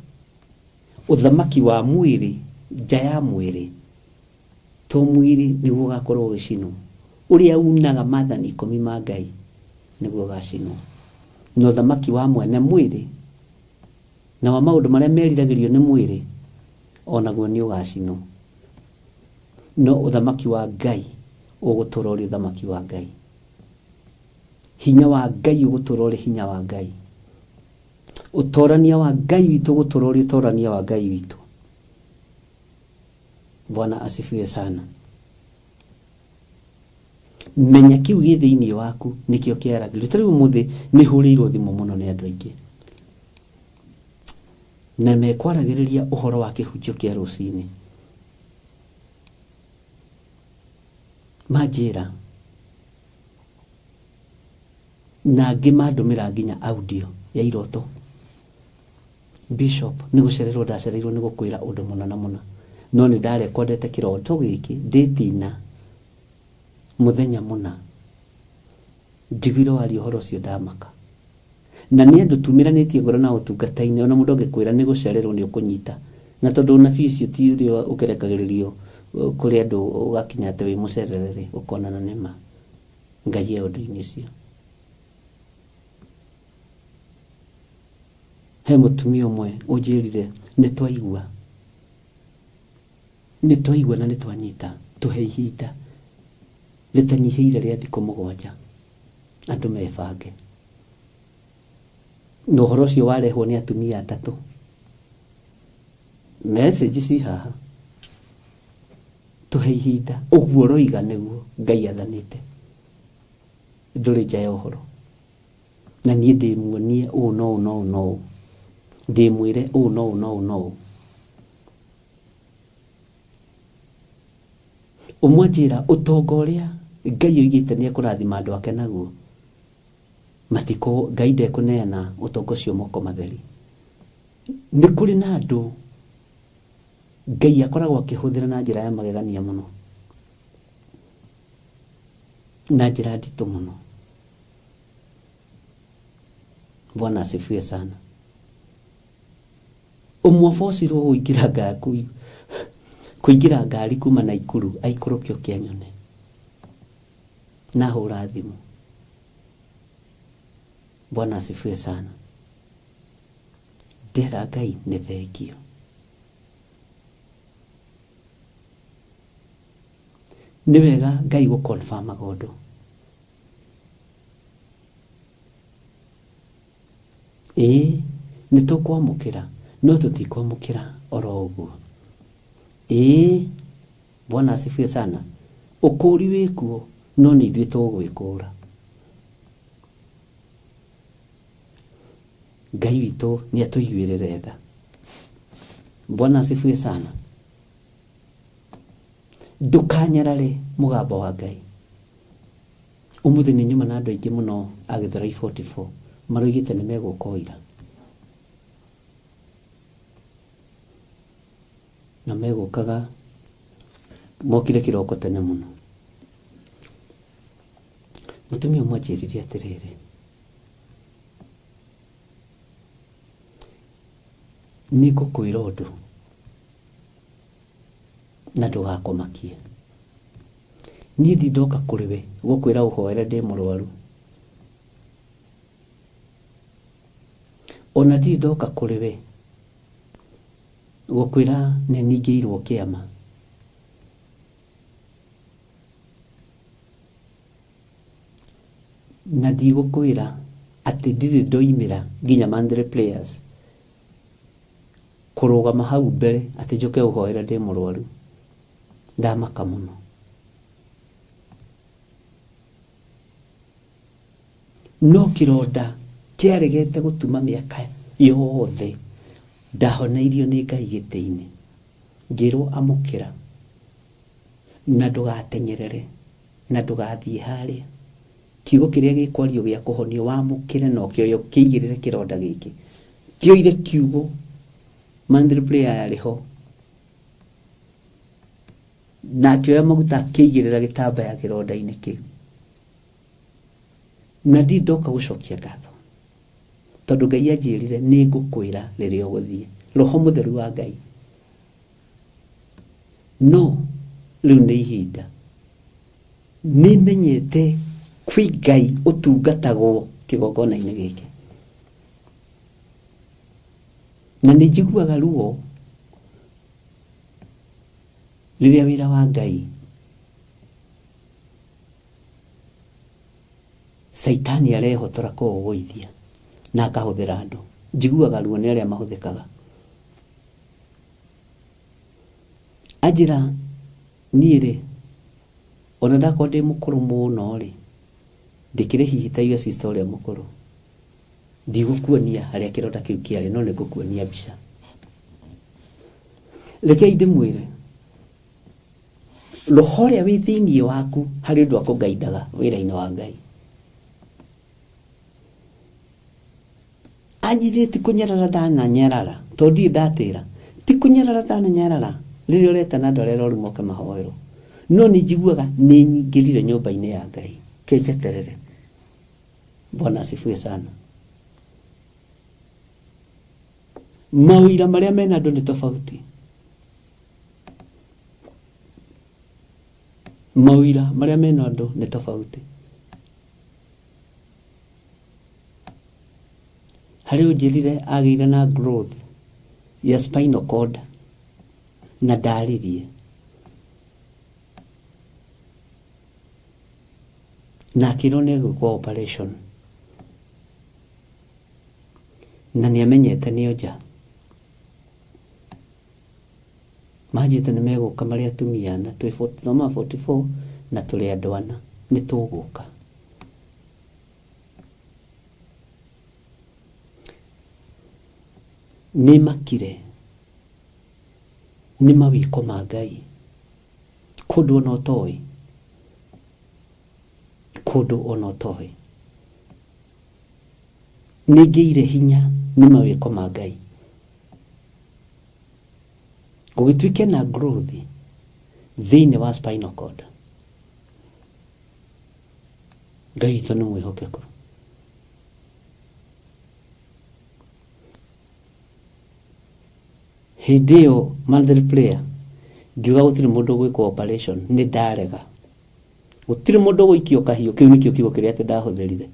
Ũthamaki wa mwĩrĩ, nja ya mwĩrĩ, to mwĩrĩ nĩguo ũgakorwo ũgĩcinwo. Ũrĩa unaga maathani ikũmi ma Ngai nĩguo ũgacinwo. Na ũthamaki wa mwene mwĩrĩ na wa maũndũ marĩa meriragĩrio nĩ mwĩrĩ onaguo nĩ ũgacinwo. No ũthamaki wa Ngai ũgũtũũra ũrĩ ũthamaki wa Ngai. Hinya wa Ngai ũgũtũũra ũrĩ hinya wa Ngai. Ũtorania wa Ngai witũ ũgũtũũra ũrĩ ũtorania wa Ngai witũ. Bwana asifiwe sana. Menya kĩu gĩ thĩinĩ waku nĩkĩo kĩaragĩrio. Ta rĩu ũmũthĩ nĩ hũrĩirwo thimũ mũno nĩ andũ aingĩ na mekwaragĩrĩria ũhoro wa kĩhunjio kĩa rũcinĩ. Manjĩra na angĩ mandũmĩra nginya audio ya iroto. Bishop, nĩ gũcererwo ndacereirwo nĩ gũkwĩra ũndũ mũna na mũna, no nĩ ndarekondete kĩroto gĩkĩ ndĩtina mũthenya mũna, njiguire waria ũhoro ũcio ndamaka. Na nĩ andũ tumĩranĩtie ngoro na ũtungata-inĩ, ona mũndũ angĩkwĩra nĩ gũcererwo nĩ ũkũnyita. Na tondũ ũnabii ũcio ti ũrĩa ũkĩrekagĩrĩrio kũrĩ andũ ũgakinya atĩ wĩ mũcerere rĩ, ũkonana nĩ ma Ngai e ũndũ-inĩ ũcio. He mũtumia ũmwe ũnjĩrire nĩ twaigua, nĩ twaigua na nĩ twanyita, tũhe ihinda rĩtanyihĩire rĩa thikũ 7 andũ mebange. Na ũhoro ũcio warehwo nĩ atumia atatũ. Message ci haha, tũhe ihinda, ũguo ũroiga nĩguo Ngai athanĩte, ndũrĩ nja ya ũhoro. Na niĩ ndĩmuonie ũũ na ũũ na ũũ na ũũ, ndĩmwĩre ũũ na ũũ na ũũ na ũũ. Ũmwe anjĩra ũtonga ũrĩa Ngai oigĩte nĩ ekũrathima andũ ake naguo, matikũ Ngai ndekũneana ũtonga ũcio moko matheri. Nĩ kũrĩ na andũ Ngai akoragwo akĩhũthĩra na njĩra ya magegania mũno, na njĩra nditũ mũno. Bwana asifiwe sana. Ũmwe abocirwo kũingĩra ngari, kũingĩra ngari kuma Naikuru aikũrũke oke anyone na ahũra thimũ. Bwana asifiwe sana. Ndera Ngai nĩ thengio. Nĩ wega Ngai gũ confirm ũndũ. Ĩĩ nĩ tũkwamũkĩra no tũtikwamũkĩra oro ũguo. Ĩĩ Bwana asifiwe sana. Ũkũũri wĩkuo no nĩ ithuĩ tũgwĩkũra. Ngai witũ nĩ atũiguĩrĩre tha. Bwana asifiwe sana. Ndũkanyarare mũgambo wa Ngai. Ũmũthĩ nĩ nyuma na andũ aingĩ mũno a Gĩthũrai 44 maroigĩte nĩ megũka o ira. Na megũkaga mokire kĩroko tene mũno. Mũtumia ũmwe anjĩrire atĩrĩrĩ, nĩ ngũkwĩra ũndũ na ndũgakũmakie. Niĩ ndindoka kũrĩ we gũkwĩra ũhoere ndĩ mũrwaru. Ona ndirĩ ndoka kũrĩ we gũkwĩra nĩ ningĩirwo kĩama. Na ndigũkwĩra atĩ ndirĩ ndoimĩra nginya monthly prayers kũrũgama hau mbere atĩ njũke ũhoere ndĩ mũrwaru. Ndamaka mũno. No kĩronda kĩaregete gũtuma mĩaka yothe ndahoneirio nĩ Ngai gĩtĩ-inĩ. Ngĩrwo amũkĩra na ndũgatenyerere na ndũgathiĩ harĩa. Kiugo kĩrĩa gĩkwario gĩa kũhonio wamũkĩre na ũkĩoye ũkĩigĩrĩre kĩronda gĩkĩ. Kĩoire kiugo monthly prayer yarĩ ho na akĩoya maguta akĩigĩrĩra gĩtambaya kĩronda-inĩ kĩu. Na ndirĩ ndoka gũcokia ngatho tondũ Ngai anjĩrire nĩ ngũkwĩra rĩrĩa ũgũthiĩ. Roho mũtheru wa Ngai. No rĩu nĩ ihinda. Nĩ menyete kwĩ Ngai ũtungatagwo kĩgongona-inĩ gĩkĩ. Na nĩ njiguaga ruo rĩrĩa wĩra wa Ngai Caitani arehotora kũũgũithia na akahũthĩra andũ. Njiguaga ruo nĩ arĩa mahũthĩkaga. Anjĩra niĩ rĩ, ona ndakorwo ndĩ mũkũrũ mũno rĩ, ndĩkĩrĩ hihi ta your sister ũrĩa mũkũrũ. Ndigũkuonia harĩa kĩronda kĩu kĩarĩ no nĩ ngũkuonia mbica. Rekei ndĩmwĩre, roho ũrĩa wĩ thĩinĩ waku harĩ ũndũ akũgaindaga wĩra-inĩ wa Ngai. Anjĩrire ti kũnyarara ndananyarara tondũ ndirĩ ndatĩra, ti kũnyarara ndananyarara rĩrĩa ũretana andũ arĩa arwaru moke mahoerwo, no nĩ njiguaga nĩ nyingĩrire nyũmba-inĩ ya Ngai, kĩnjeterere. Bwana asifiwe sana. Mawĩira marĩa mena andũ nĩ tofauti. Mawĩira marĩa mena andũ nĩ tofauti. Harĩ ũnjĩrire agĩire na growth ya spinal cord na ndaririe na akĩrwo nĩ egwĩkwo operation na nĩ amenyete nĩ onja. Manjĩte nĩ megũka marĩ atumia ana, twĩ thoma 44 na tũrĩ andũ ana, nĩ tũgũka. Nĩ makire nĩ mawĩko ma Ngai kũndũ ona ũtoĩ, kũndũ ona ũtoĩ. Nĩ ngĩire hinya nĩ mawĩko ma Ngai. Gũgĩtuĩke na growth thĩinĩ wa spinal cord. Ngai witũ nĩ mwĩhokeku. Hĩndĩ ĩyo monthly prayer ngiuga gũtirĩ mũndũ ũgwĩkwo operation, nĩ ndarega. Gũtirĩ mũndũ ũgũikio kahiũ, kĩu nĩkĩo kiugo kĩrĩa atĩ ndahũthĩrire.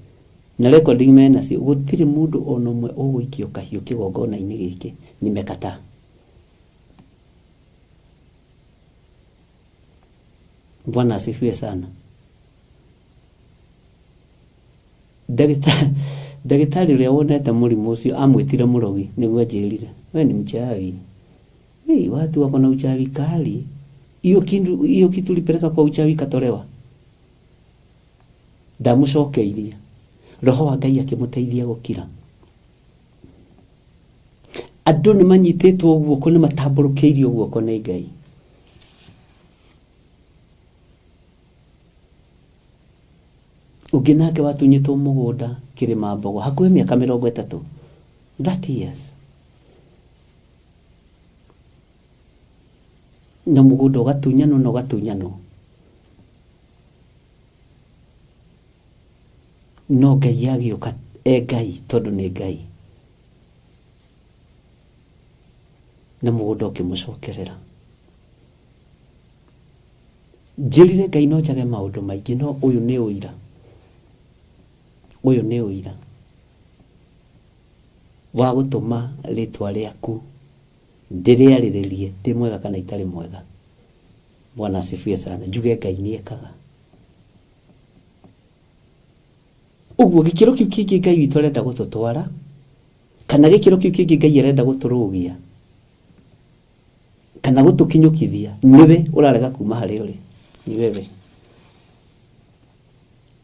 Na recording menacio, gũtirĩ mũndũ ona ũmwe ũgũikio kahiũ kĩgongona-inĩ gĩkĩ, nimekataa. Bwana asifiwe sana. Ndagĩtarĩ ũrĩa wonete mũrimũ ũcio amwĩtire mũrogi nĩguo anjĩrire, we ni mchawi. Hey, watu wako na uchawi kali. Hiyo kitu ulipeleka kwa uchawi ikatolewa. Ndamũcokeirie. Roho wa Ngai akĩmũteithia gũkira. Andũ nĩ manyitĩtwo guoko, nĩ matambũrũkĩirio guoko nĩ Ngai. Ũngĩ nake watunyĩtwo mũgũnda Kĩrĩma Mbogo hakuhĩ mĩaka mĩrongo ĩtatũ, 30 years, na mũgũnda ũgatunyanwo na ũgatunyanwo, no Ngai agĩũka e Ngai tondũ nĩ Ngai, na mũgũnda ũkĩmũcokerera. Njĩrire Ngai no njage maũndũ maingĩ, no ũyũ nĩ ũira, ũyũ nĩ ũira wa gũtũma rĩtwa rĩaku ndĩrĩarĩrĩrie ndĩ mwega kana itarĩ mwega. Bwana asifiwe sana. Njuge Ngai nĩ ekaga ũguo. Gĩkĩro kĩu kĩngĩ Ngai witũ arenda gũtũtwara, kana gĩkĩro kĩu kĩngĩ Ngai arenda gũtũrũgia kana gũtũkinyũkithia, nĩwe ũrarega kuma harĩa ũrĩ, ni wewe,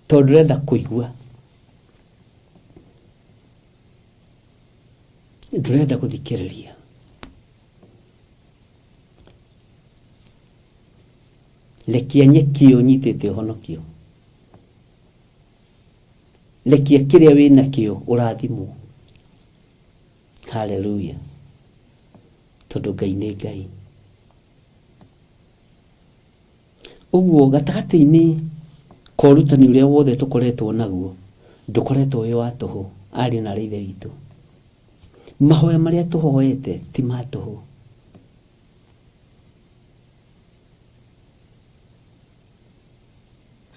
tondũ ndũrenda kũigua, ndũrenda gũthikĩrĩria. Rekia nyeki ĩyo ũnyitĩte ũhonokio, rekia kĩrĩa wĩnakĩo ũrathimwo. Haleluya! Tondũ Ngai nĩ Ngai. Ũguo gatagatĩ-inĩ ka ũrutani ũrĩa wothe tũkoretwo naguo, ndũkoretwo wĩ wa tũhũ, ariũ na arĩ ithe witũ. Mahoya marĩa tũhoete ti ma tũhũ.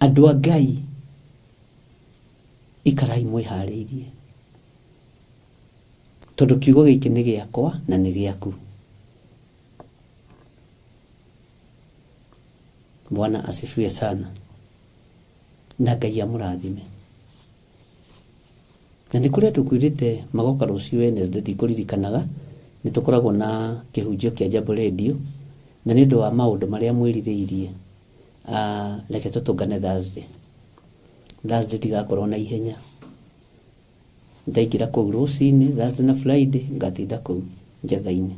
Andũ a Ngai, ikarai mwĩharĩirie, tondũ kiugo gĩkĩ nĩ gĩakwa na nĩ gĩaku. Bwana asifiwe sana, na Ngai amũrathime. Na nĩ kũrĩ andũ ngwĩrĩte magoka rũciũ Wednesday, ndikũririkanaga, nĩ tũkoragwo na kĩhunjio kĩa Jambo Radio, na nĩ ũndũ wa maũndũ marĩa mwĩrirĩirie, reke tũtũngane Thursday. Thursday ndigakorwo na ihenya, ndaingĩra kũu rũcinĩ Thursday na Friday ngatinda kũu njetha-inĩ.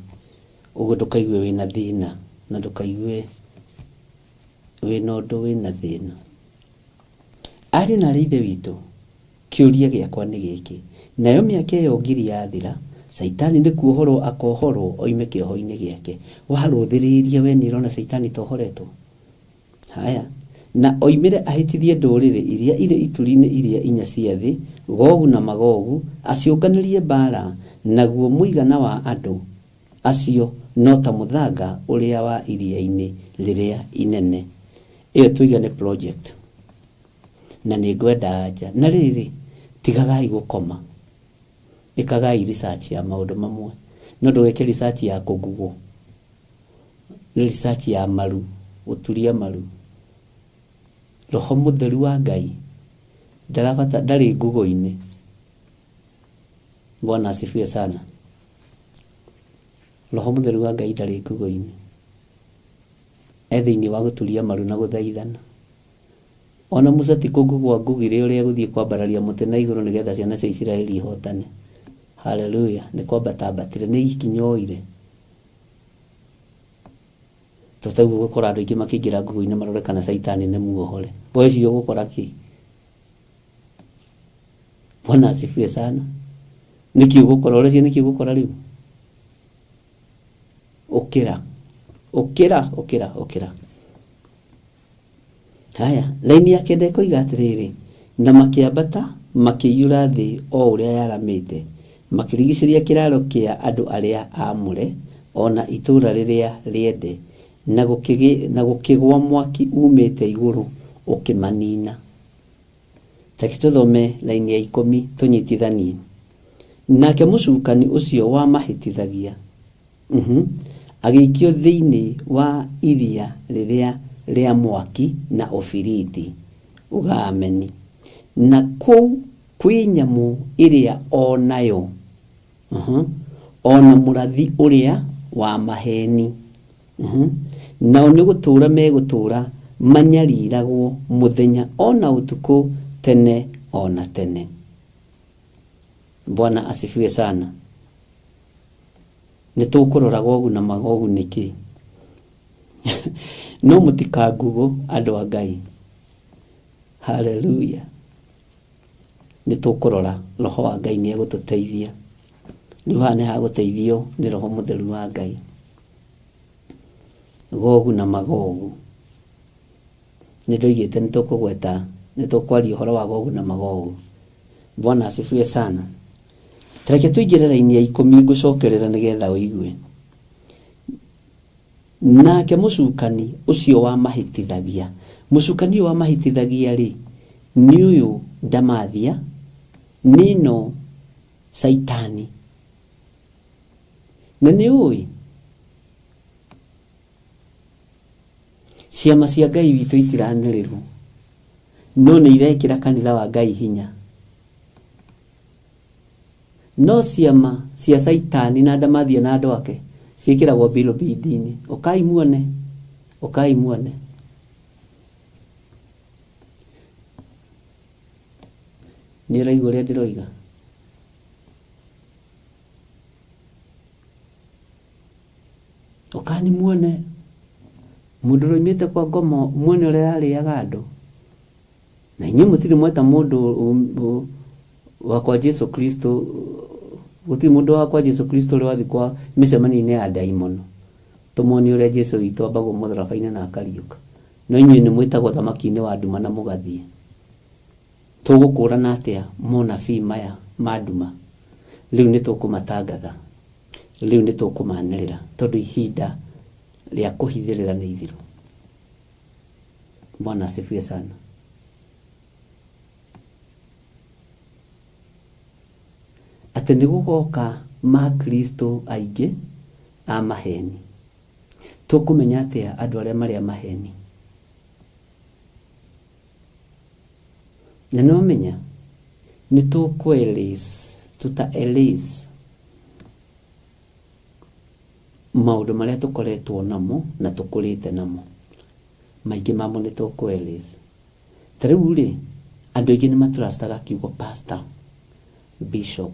Ũguo ndũkaigue wĩna thĩna na ndũkaigue wĩna ũndũ wĩna thĩna. Ariũ na arĩ ithe witũ, kĩũria gĩakwa nĩ gĩkĩ: nayo mĩaka ĩyo 1000 yathira, Caitani nĩ kuohorwo akohorwo oime kĩoho-inĩ gĩake? Warũthĩrĩria we nĩ ũrona Caitani tohoretwo haya, na oimĩre ahĩtithie ndũrĩrĩ iria irĩ ituri-inĩ iria inya cia thĩ, Gogu na Magogu, aciũnganĩrie mbaara, naguo mũigana wa andũ acio no ta mũthanga ũrĩa wa iria-inĩ rĩrĩa inene. Ĩyo tũiga nĩ project na nĩ ngwenda anja. Na rĩrĩ, tigagai gũkoma, ĩkagai research ya maũndũ mamwe, no ndũgeke research ya kũgugwo, nĩ research ya maru, gũturia maru. Roho mũtheru wa Ngai ndarabata, ndarĩ ngugo-inĩ. Bwana asifiwe sana. Roho mũtheru wa Ngai ndarĩ ngugo-inĩ, e thĩinĩ wa gũturia maru na gũthaithana. Ona Musa ti kũngugwo angugire ũrĩa egũthiĩ kwambararia mũtĩ na igũrũ nĩgetha ciana cia Isiraeli ihotane. Haleluya! Nĩ kwambata ambatire, nĩ ikinya oire. Tũtaguo gũkora andũ aingĩ makĩingĩra ngugo-inĩ marore kana Caitani nĩ muohore. Weciria ũgũkora kĩ? Bwana asifiwe sana. Nĩkĩ ũgũkora? Ũreciria nĩkĩ ũgũkora rĩu? Ũkĩra. Ũkĩra, ũkĩra, ũkĩra. Haya, laini ya kenda ĩkoiga atĩrĩrĩ, na makĩambata makĩiyũra thĩ o ũrĩa yaramĩte, makĩrigicĩria kĩraaro kĩa andũ arĩa aamũre, ona itũũra rĩrĩa rĩende, na gũkĩgwa mwaki umĩte igũrũ ũkĩmanina. Reke tũthome laini ya 10 tũnyitithanie. Nake mũcukani ũcio wamahĩtithagia agĩikio thĩinĩ wa iria rĩrĩa rĩa mwaki na ũbiriti, uga ameni. Na kũu kwĩ nyamũ ĩrĩa o nayo, ona mũrathi ũrĩa wa maheni, nao nĩ gũtũũra megũtũũra manyariragwo mũthenya ona ũtukũ tene ona tene. Bwana asifiwe sana. Nĩ tũkũrora Gogu na Magogu nĩkĩ? No mũtikangugo andũ a Ngai. Haleluya. Nĩ tũkũrora roho wa Ngai nĩ egũtũteithia. Rĩu haha nĩ hagũteithio nĩ roho mũtheru wa Ngai. Gogu na Magogu. Nĩ ndoigĩte nĩ tũkũgweta, nĩ tũkwaria ũhoro wa Gogu na Magogu. Bwana asifiwe sana. Reke tũingĩre raini ya 10 ngũcokerera nĩgetha ũigue. Nake mũcukani ũcio wamahĩtithagia, mũcukani ũyũ wamahĩtithagia rĩ, nĩ ũyũ Ndamathia, nĩ ĩno Caitani. Na nĩ ũĩ ciama cia Ngai witũ itiranĩrĩrwo, no nĩ irekĩra kanitha wa Ngai hinya. No ciama cia Caitani na Ndamathia na andũ ake ciĩkĩragwo billboard-inĩ. Ũkai muone, ũkai muone. Nĩ ũraigua ũrĩa ndĩroiga? Ũkani muone mũndũ ũroimĩte kwa ngomo, muone ũrĩa ararĩaga andũ. Na inyuĩ mũtirĩ mweta mũndũ wa kwa Jesu Kristo, gũtirĩ mũndũ wa kwa Jesu Kristo ũrĩa wathiĩ kwa mĩcemanio-inĩ ya ndaimono. Tũmuonie ũrĩa Jesu witũ ambagwo mũtharaba-inĩ na akariũka. No inyuĩ nĩ mwĩtagwo thamaki-inĩ wa nduma na mũgathiĩ. Tũgũkũrana atĩa monabii maya ma nduma? Rĩu nĩ tũkũmatangatha, rĩu nĩ tũkũmanĩrĩra, tondũ ihinda rĩa kũhithĩrĩra nĩ ithiru. Bwana asifiwe sana. Atĩ nĩ gũgoka makristo aingĩ a maheni. Tũkũmenya atĩa andũ arĩa marĩ a maheni? Na nĩ wamenya nĩ tũkũ-erase, tuta-erase maũndũ marĩa tũkoretwo namo na tũkũrĩte namo. Maingĩ mamo nĩ tũkũ-erase. Ta rĩu rĩ, andũ aingĩ nĩ matrustaga kiugo pastor, bishop,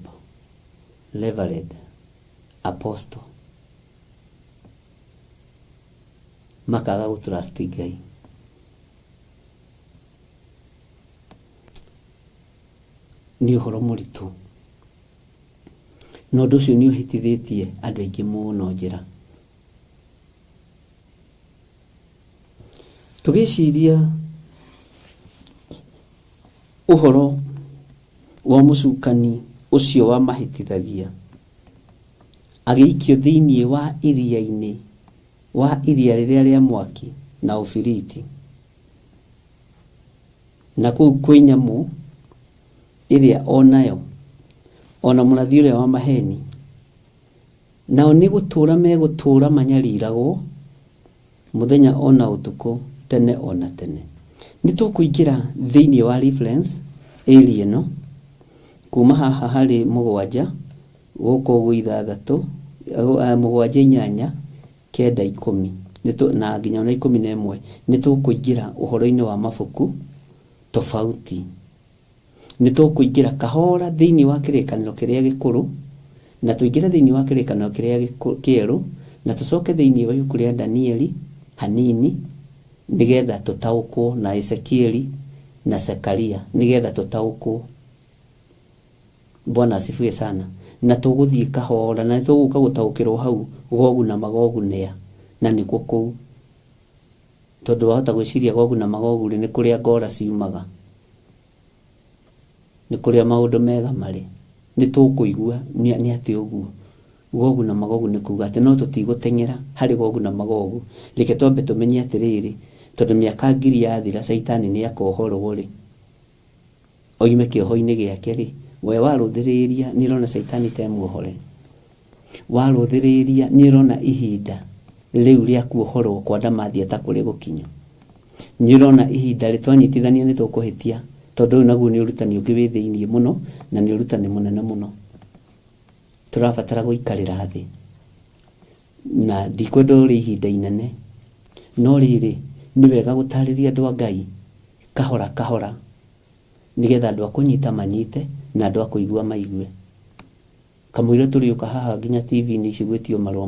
reverend, apostle. Makaga gũtrust Ngai. Nĩ ũhoro mũritũ. Na ũndũ ũcio nĩ ũhĩtithĩtie andũ aingĩ mũno njĩra. Tũgĩciria ũhoro wa mũcukani ũcio wamahĩtithagia, agĩikio thĩinĩ wa iria-inĩ, wa iria rĩrĩa rĩa mwaki na ũbiriti. Na kũu kwĩ nyamũ ĩrĩa o nayo, ona mũrathi ũrĩa wa maheni. Nao nĩ gũtũũra megũtũũra manyariragwo mũthenya ona ũtukũ tene ona tene. Nĩ tũkũingĩra thĩinĩ wa reference area ĩno kuma haha harĩ 7 gũkũ ũguo 6, 7, 8, 9, 10 na nginya ona 11. Nĩ tũkũingĩra ũhoro-inĩ wa mabuku tofauti. Nĩ tũkũingĩra kahora thĩinĩ wa kĩrĩkanĩro kĩrĩa gĩkũrũ, na tũingĩre thĩinĩ wa kĩrĩkanĩro kĩrĩa kĩerũ, na tũcoke thĩinĩ wa ibuku rĩa Danieli hanini, nĩgetha tũtaũkwo, na Ezekieli na Zekaria, nĩgetha tũtaũkwo. Bwana asifiwe sana. Na tũgũthiĩ kahora, na nĩ tũgũka gũtaũkĩrwo hau Gogu na Magogu nĩa, Na nĩkuo kũu tondũ wahota gwĩciria Gogu na Magogu rĩ, nĩ kũrĩa ngora ciumaga, nĩ kũrĩa maũndũ mega marĩ. Nĩ tũkũigua nĩ atĩ ũguo Gogu na Magogu nĩ kuga atĩ no tũtigũteng'era harĩ Gogu na Magogu. Reke twambe tũmenye atĩrĩrĩ, tondũ mĩaka 1000 yathira Caitani nĩ akohorwo rĩ, oime kĩoho-inĩ gĩake rĩ, we warũthĩrĩria nĩ ũrona Caitani te muohore, warũthĩrĩria nĩ ũrona ihinda rĩu rĩa kuohorwo kwa Ndamathia ta kũrĩ gũkinya, nĩ ũrona ihinda rĩtwanyitithania nĩ tũkũhĩtia, tondũ ũyũ naguo nĩ ũrutani ũngĩ wĩ thĩiniĩ mũno na nĩ ũrutani mũnene mũno. Tũrabatara gũikarĩra thĩ na ndikwenda ũrĩ ihinda inene, no rĩrĩ nĩ wega gũtarĩria andũ a Ngai kahora kahora, nĩgetha andũ a kũnyita manyite na andũ a kũigua maigue. Kamũira tũrĩũka haha nginya TV-inĩ ici gwĩtio marũa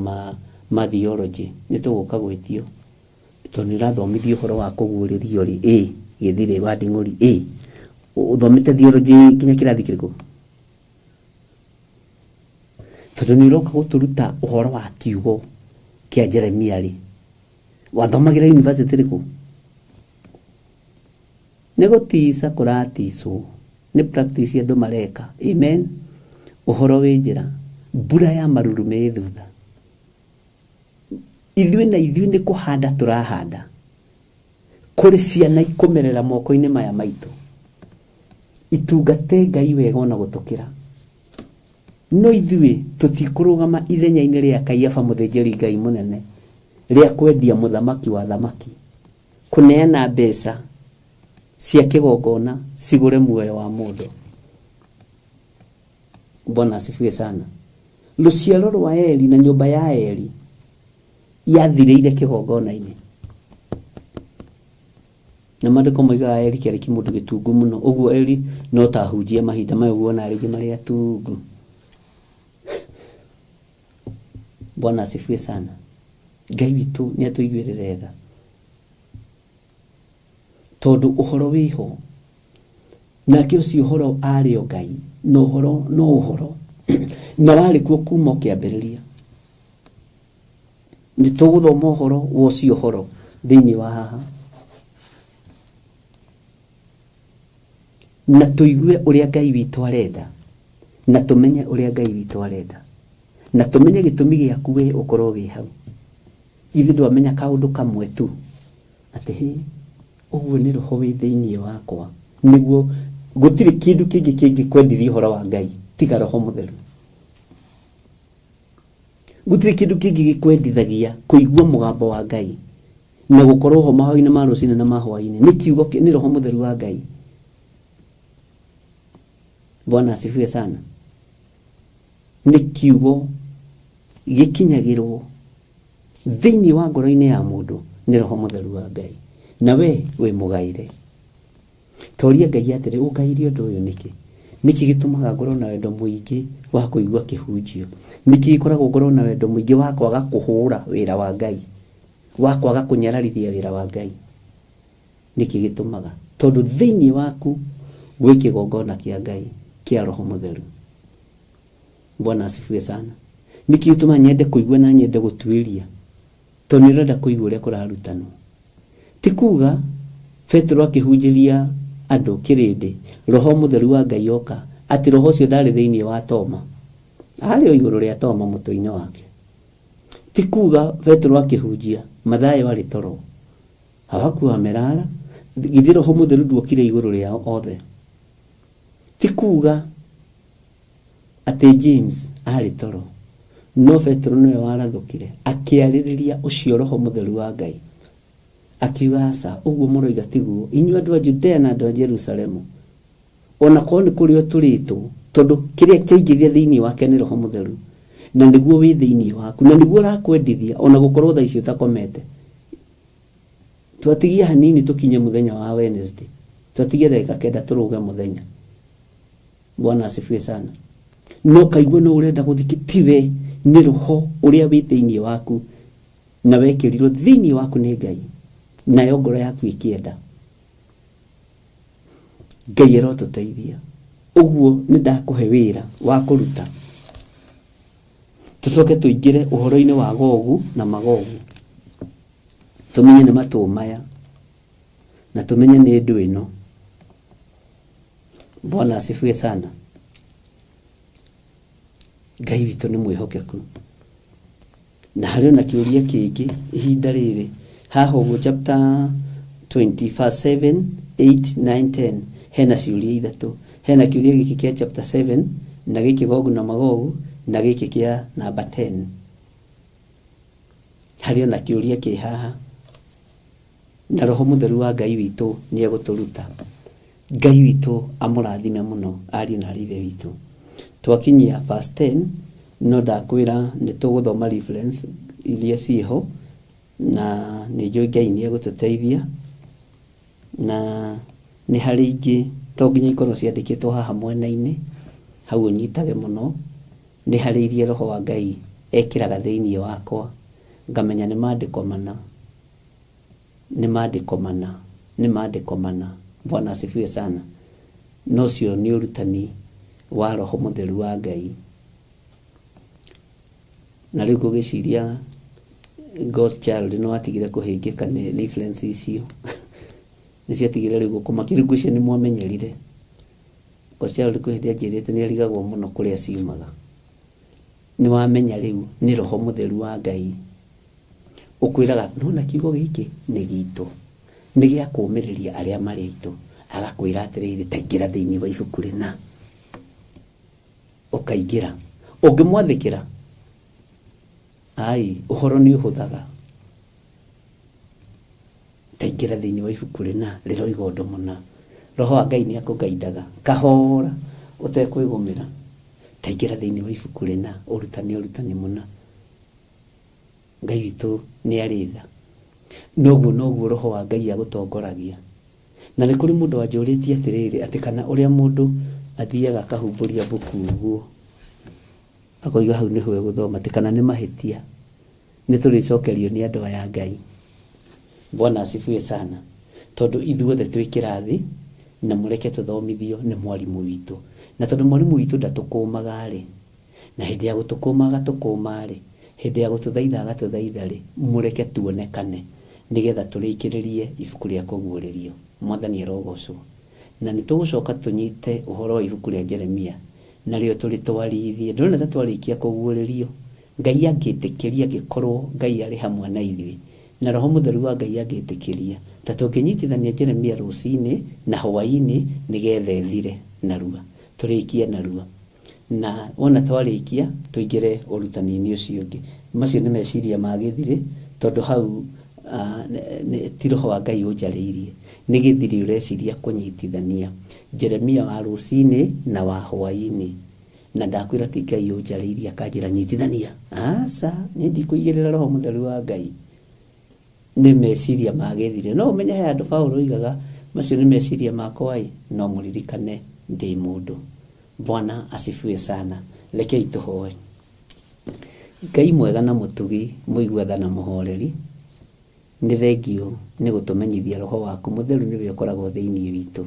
ma theology, nĩ tũgũka gwĩtio tondũ nĩ ũrathomithio ũhoro wa kũguũrĩrio rĩ, ĩ gĩthirĩ wa nding'ũri, ĩ ũthomete theology nginya kĩrathi kĩrĩkũ? Tondũ nĩ ũroka gũtũruta ũhoro wa kiugo kĩa Jeremia rĩ, wathomagĩra university rĩkũ? Nĩ gũtica kũraticwo, nĩ practice andũ mareka. Amen. Ũhoro wĩ njĩra, mbura ya marurumĩ ĩ thutha. Ithuĩ na ithuĩ nĩ kũhanda tũrahanda, kũrĩ ciana ikũmerera moko-inĩ maya maitũ, itungate Ngai wega ona gũtũkĩra. No ithuĩ tũtikũrũgama ithenya-inĩ rĩa Kaiafa mũthĩnjĩri Ngai mũnene, rĩa kwendia mũthamaki wa thamaki, kũneana mbeca cia kĩgongona cigũre muoyo wa mũndũ. Bwana asifiwe sana. Rũciaro rwa Eli na nyũmba ya Eli yathirĩire kĩgongona-inĩ. Na maandĩko moigaga Eli kĩarĩ kĩmũndũ gĩtungu mũno, ũguo Eli no ta ahunjia mahinda maya ũguo ona rĩngĩ marĩ atungu. Bwana asifiwe sana. Ngai witũ nĩ atũiguĩrĩre tha, tondũ ũhoro wĩho, nake ũcio ũhoro arĩ o Ngai, na ũhoro no ũhoro, na warĩ kuo kuma o kĩambĩrĩria. Nĩ tũgũthoma ũhoro wa ũcio ũhoro thĩinĩ wa haha, na tũigue ũrĩa Ngai witũ arenda, na tũmenye ũrĩa Ngai witũ arenda, na tũmenye gĩtũmi gĩaku we ũkorwo wĩ hau. Ithuĩ ndwamenya kaũndũ kamwe tu, atĩ hĩ, ũguo nĩ roho wĩ thĩinĩ wakwa, nĩguo gũtirĩ kĩndũ kĩngĩ kĩngĩkwendithia ũhoro wa Ngai tiga roho mũtheru. Gũtirĩ kĩndũ kĩngĩ gĩkwendithagia kũigua mũgambo wa Ngai na gũkorwo ho mahoya-inĩ ma rũcinĩ na ma hwaĩ-inĩ, nĩ kiugo nĩ roho mũtheru wa Ngai. Bwana asifiwe sana. Nĩ kiugo gĩkinyagĩrwo thĩinĩ wa ngoro-inĩ ya mũndũ nĩ roho mũtheru wa Ngai, na we wĩ mũgaire. Toria Ngai atĩrĩ, ũngaire ũndũ ũyũ nĩkĩ? Nĩkĩ gĩtũmaga ngorwo na wendo mũingĩ wa kũigua kĩhunjio? Nĩkĩ gĩkoragwo ngorwo na wendo mũingĩ wa kwaga kũhũra wĩra wa Ngai, wa kwaga kũnyararithia wĩra wa Ngai? Nĩkĩ gĩtũmaga? Tondũ thĩinĩ waku gwĩ kĩgongona kĩa Ngai kĩa roho mũtheru. Bwana asifiwe sana. Nĩkĩ gĩtũmaga nyende kũigua na nyende gũtuĩria? Tondũ nĩ ũrenda kũigua ũrĩa kũrarutanwo. Ti kuga Petero akĩhunjĩria andũ kĩrĩndĩ roho mũtheru wa Ngai oka, atĩ roho ũcio ndarĩ thĩinĩ wa Toma, arĩ o igũrũ rĩa Toma mũtwe-inĩ wake. Ti kuga Petero akĩhunjia Mathayo arĩ toro, hawakuwa wamelala, githĩ roho mũtheru nduokire igũrũ rĩao othe? Ti kuga atĩ James arĩ toro, no Petero nĩwe warathũkire akĩarĩrĩria ũcio roho mũtheru wa Ngai, akiuga aca, ũguo mũroiga tiguo, inyuĩ andũ a Judea na andũ a Jerusalemu, ona korwo nĩ kũrĩ o tũrĩtwo, tondũ kĩrĩa kĩaingĩrire thĩinĩ wake nĩ roho mũtheru, na nĩguo wĩ thĩinĩ waku, na nĩguo ũrakwendithia ona gũkorwo thaa ici ũtakomete. Twatigia hanini tũkinye mũthenya wa Wednesday, twatigia ndagĩka 9 tũrũge mũthenya. Bwana asifiwe sana. No kaigua no ũrenda gũthiki, tiwe, nĩ roho ũrĩa wĩ thĩinĩ waku na wekĩrirwo thĩinĩ waku nĩ Ngai, nayo ngoro yaku ĩkĩenda. Ngai arotũteithia. Ũguo nĩ ndakũhe wĩra wa kũruta, tũcoke tũingĩre ũhoro-inĩ wa Gogu na Magogu. Tũmenye nĩ matũ maya na tũmenye nĩ ndũ ĩno. Bwana asifiwe sana. Ngai witũ nĩ mwĩhokeku. Na harĩ ona kĩũria kĩngĩ ihinda rĩrĩ haha ũguo chapter 20 verse 7 8 9 10 hena ciũria ithatũ. Hena kĩũria gĩkĩ kĩa chapter 7 na gĩkĩ Gogu na Magogu na gĩkĩ kĩa namba 10. Harĩ ona kĩũria kĩ haha na Roho Mũtheru wa Ngai witũ nĩ egũtũruta. Ngai witũ amũrathime mũno ariũ na arĩ ithe witũ. Twakinyia verse 10 no ndakwĩra nĩ tũgũthoma reference iria ciĩho na nĩ njũĩ Ngai nĩ egũtũteithia na nĩ harĩ ingĩ to nginya ikorwo ciandĩkĩtwo haha mwena-inĩ hau ũnyitage mũno. Nĩ harĩ iria Roho wa Ngai ekĩraga thĩinĩ wakwa ngamenya nĩ maandĩko mana, nĩ maandĩko mana, nĩ maandĩko mana. Bwana asifiwe sana. No ũcio nĩ ũrutani wa Roho Mũtheru wa Ngai. Na rĩu ngũgĩciria God child nĩ watigire kũhĩngĩka nĩ reference icio nĩ ciatigire rĩu gũkũmakia. Rĩu ngwĩciria nĩ mwamenyerire. God child kwĩ hĩndĩ anjĩrĩte nĩ arigagwo mũno kũrĩa ciumaga. Nĩ wamenya rĩu nĩ Roho Mũtheru wa Ngai ũkwĩraga nona kiugo gĩkĩ nĩ gitũ, nĩ gĩa kũũmĩrĩria arĩa marĩ aitũ. Agakwĩra atĩrĩrĩ, ta ingĩra thĩinĩ wa ibuku rĩna, ũkaingĩra. Ũngĩmwathĩkĩra ai ũhoro nĩ ũhũthaga. Ta ingĩra thĩinĩ wa ibuku rĩna rĩroiga ũndũ mũna. Roho wa Ngai nĩ akũgaindaga kahora ũtekwĩgũmĩra. Ta ingĩra thĩinĩ wa ibuku rĩna ũrutani ũrutani mũna. Ngai witũ nĩ arĩ tha. Noguo noguo Roho wa Ngai agũtongoragia. Na nĩ kũrĩ mũndũ wanjũrĩtie atĩrĩrĩ, atĩ kana ũrĩa mũndũ athiaga akahumbũria mbuku ũguo akoiga hau nĩho egũthoma, atĩ kana nĩ mahĩtia. Nĩ tũrĩcokerio nĩ andũ aya Ngai. Bwana asifiwe sana. Tondũ ithuothe twĩ kĩrathi na mũreke tũthomithio nĩ mwarimũ witũ. Na tondũ mwarimũ witũ ndatũkũmaga rĩ, na hĩndĩ ya gũtũkũma agatũkũma rĩ, hĩndĩ ya gũtũthaitha agatũthaitha rĩ, mũreke tuonekane nĩgetha tũrĩkĩrĩrie ibuku rĩa kũguũrĩrio. Mwathani arogocwo. Na nĩ tũgũcoka tũnyite ũhoro wa ibuku rĩa Jeremia narĩo tũrĩtwarithie. Ndĩrona ta twarĩkia kũguũrĩrio. Ngai angĩtĩkĩria, angĩkorwo Ngai arĩ hamwe na ithuĩ na Roho Mũtheru wa Ngai angĩtĩkĩria, ta tũngĩnyitithania Jeremia rũcinĩ na hwaĩ-inĩ nĩgetha ĩthire narua, tũrĩkie narua. Na wona twarĩkia tũingĩre ũrutani-inĩ ũcio ũngĩ. Macio nĩ meciria ma gĩthirĩ, tondũ hau ti Roho wa Ngai ũnjarĩirie. Nĩ gĩthirĩ ũreciria kũnyitithania Jeremia wa rũcinĩ na wa hwaĩ-inĩ. Na ndakwĩra ti Ngai ũnjarĩirie akanjĩra nyitithania. Aca, niĩ ndikũigĩrĩra Roho Mũtheru wa Ngai. Nĩ meciria ma gĩthirĩ. No ũmenye he handũ Paũlũ oigaga macio nĩ meciria makwa ĩ, no mũririkane ndĩ mũndũ. Bwana asifiwe sana. Rekei tũhoe. Ngai mwega na mũtugi, mũigua tha na mũhoreri, nĩ thengio nĩ gũtũmenyithia Roho waku Mũtheru nĩwe ũkoragwo thĩinĩ witũ.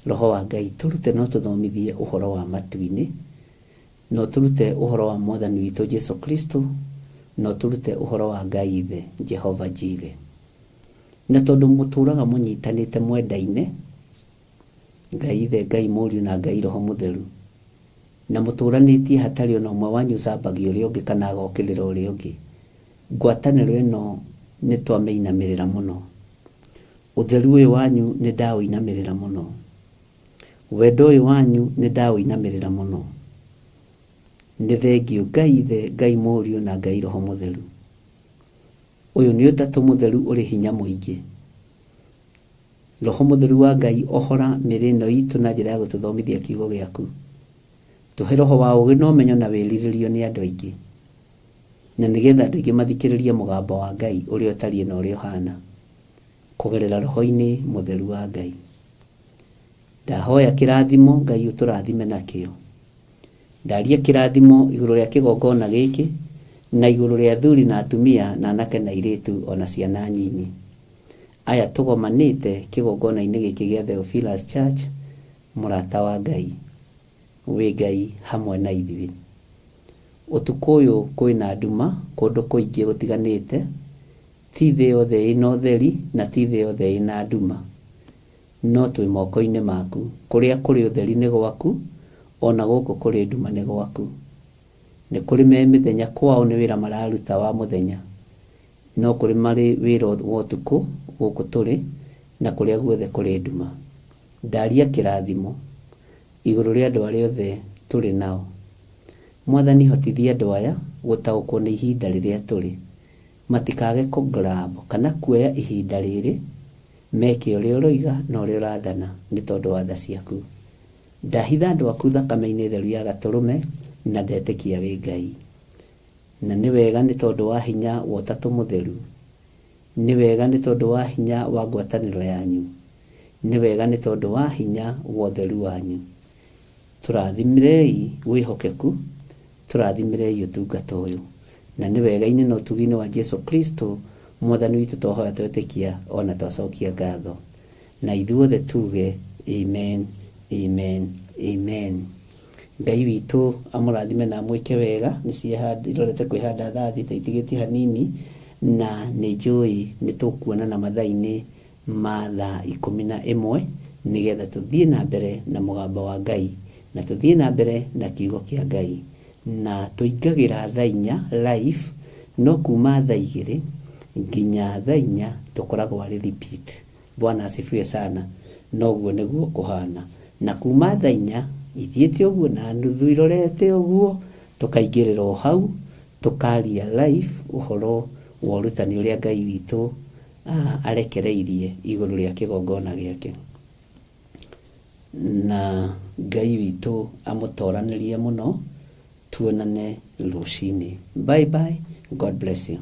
Roho wa Ngai tũrute no tũthomithie ũhoro wa matu-inĩ, no tũrute ũhoro wa Mwathani witũ Jesu Kristo, no tũrute ũhoro wa Ngai Ithe Jehova Jireh. Na tondũ mũtũraga mũnyitanĩte mwendaine, Ngai Ithe, Ngai Mũriũ na Ngai Roho Mũtheru, na mũtũranĩtie hatarĩ ona ũmwe wanyu ũcambagia ũrĩa ũngĩ kana agokĩrĩra ũrĩa ũngĩ, ngwatanĩro ĩno nĩ twamĩinamĩrĩra mũno. Ũtheru ũyũ wanyu nĩ ndaũinamĩrĩra mũno. Wendo ũyũ wanyu nĩ ndaũinamĩrĩra mũno. Nĩ thengio Ngai Ithe, Ngai Mũriũ na Ngai Roho Mũtheru. Ũyũ nĩ ũtatũ mũtheru ũrĩ hinya mũingĩ. Roho Mũtheru wa Ngai ohora mĩĩrĩ ĩno itũ na njĩra ya gũtũthomithia kiugo gĩaku. Tũhe roho wa ũũgĩ na ũmenyo na wĩrirĩrio nĩ andũ aingĩ, na nĩgetha andũ aingĩ mathikĩrĩrie mũgambo wa Ngai ũrĩa ũtariĩ na ũrĩa ũhana, kũgerera roho-inĩ mũtheru wa Ngai. Ndahoya kĩrathimo Ngai ũtũrathime nakĩo. Ndaria kĩrathimo igũrũ rĩa kĩgongona gĩkĩ na igũrũ rĩa athuri na atumia na anake na airĩtu ona ciana nyinyi. Aya tũgomanĩte kĩgongona-inĩ gĩkĩ gĩa Theophilus Church, mũrata wa Ngai, wĩ Ngai hamwe na ithuĩ. Ũtukũ ũyũ kwĩna nduma kũndũ kũingĩ gũtiganĩte, Ti thĩ yothe ĩna ũtheri na ti thĩ yothe ĩna nduma, no twĩ moko-inĩ maku. Kũrĩa kũrĩ ũtheri nĩ gwaku, ona gũkũ kũrĩ nduma nĩ gwaku. Nĩ kũrĩ me mĩthenya kwao nĩ wĩra mararuta wa mũthenya, no kũrĩ marĩ wĩra wa ũtukũ gũkũ tũrĩ na kũrĩa guothe kũrĩ nduma. Ndaria kĩrathimo igũrũ rĩa andũ arĩa othe tũrĩ nao. Mwathani hotithia andũ aya gũtaũkwo nĩ ihinda rĩrĩa tũrĩ, matikage kũ grab kana kuoya ihinda rĩrĩ meke ũrĩa ũroiga na ũrĩa ũrathana nĩ tondũ wa tha ciaku. Ndahitha andũ aku thakame-inĩ theru ya Gatũrũme na ndetĩkia wĩ Ngai. Na nĩ wega nĩ tondũ wa hinya wa Ũtatũ Mũtheru. Nĩ wega nĩ tondũ wa hinya wa ngwatanĩro yanyu. Nĩ wega nĩ tondũ wa hinya wa ũtheru wanyu. Tũrathimĩrei wĩhokeku, tũrathimĩrei ũtungata ũyũ. Na nĩ wega-inĩ na ũtugi-inĩ wa Jesu Kristo Mwathani witũ twahoya twetĩkia ona twacokia ngatho. Na ithuothe tuge amen, amen, amen. Ngai witũ amũrathime na amwĩke wega. Nĩ irorete kwĩhanda thaa thita itigĩtie hanini, na nĩ njũĩ nĩ tũkuonana mathaa-inĩ ma thaa 11 nĩgetha tũthiĩ na mbere na mũgambo wa Ngai, na tũthiĩ na mbere na kiugo kĩa Ngai. Na tũingagĩra thaa 4 live, no kuma thaa 2 nginya thaa 4 tũkoragwo arĩ repeat. Bwana asifiwe sana. Noguo nĩguo kũhana. Na kuma thaa 4 ithiĩte ũguo na nuthu irorete ũguo, tũkaingĩrĩra o hau, tũkaria live ũhoro wa ũrutani ũrĩa Ngai witũ arekereirie igũrũ rĩa kĩgongona gĩake. Na Ngai witũ amũtoranĩrie mũno, tuonane rũcinĩ. Bye bye, God bless you.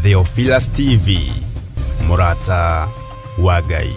Theophilus TV, mũrata wa Ngai.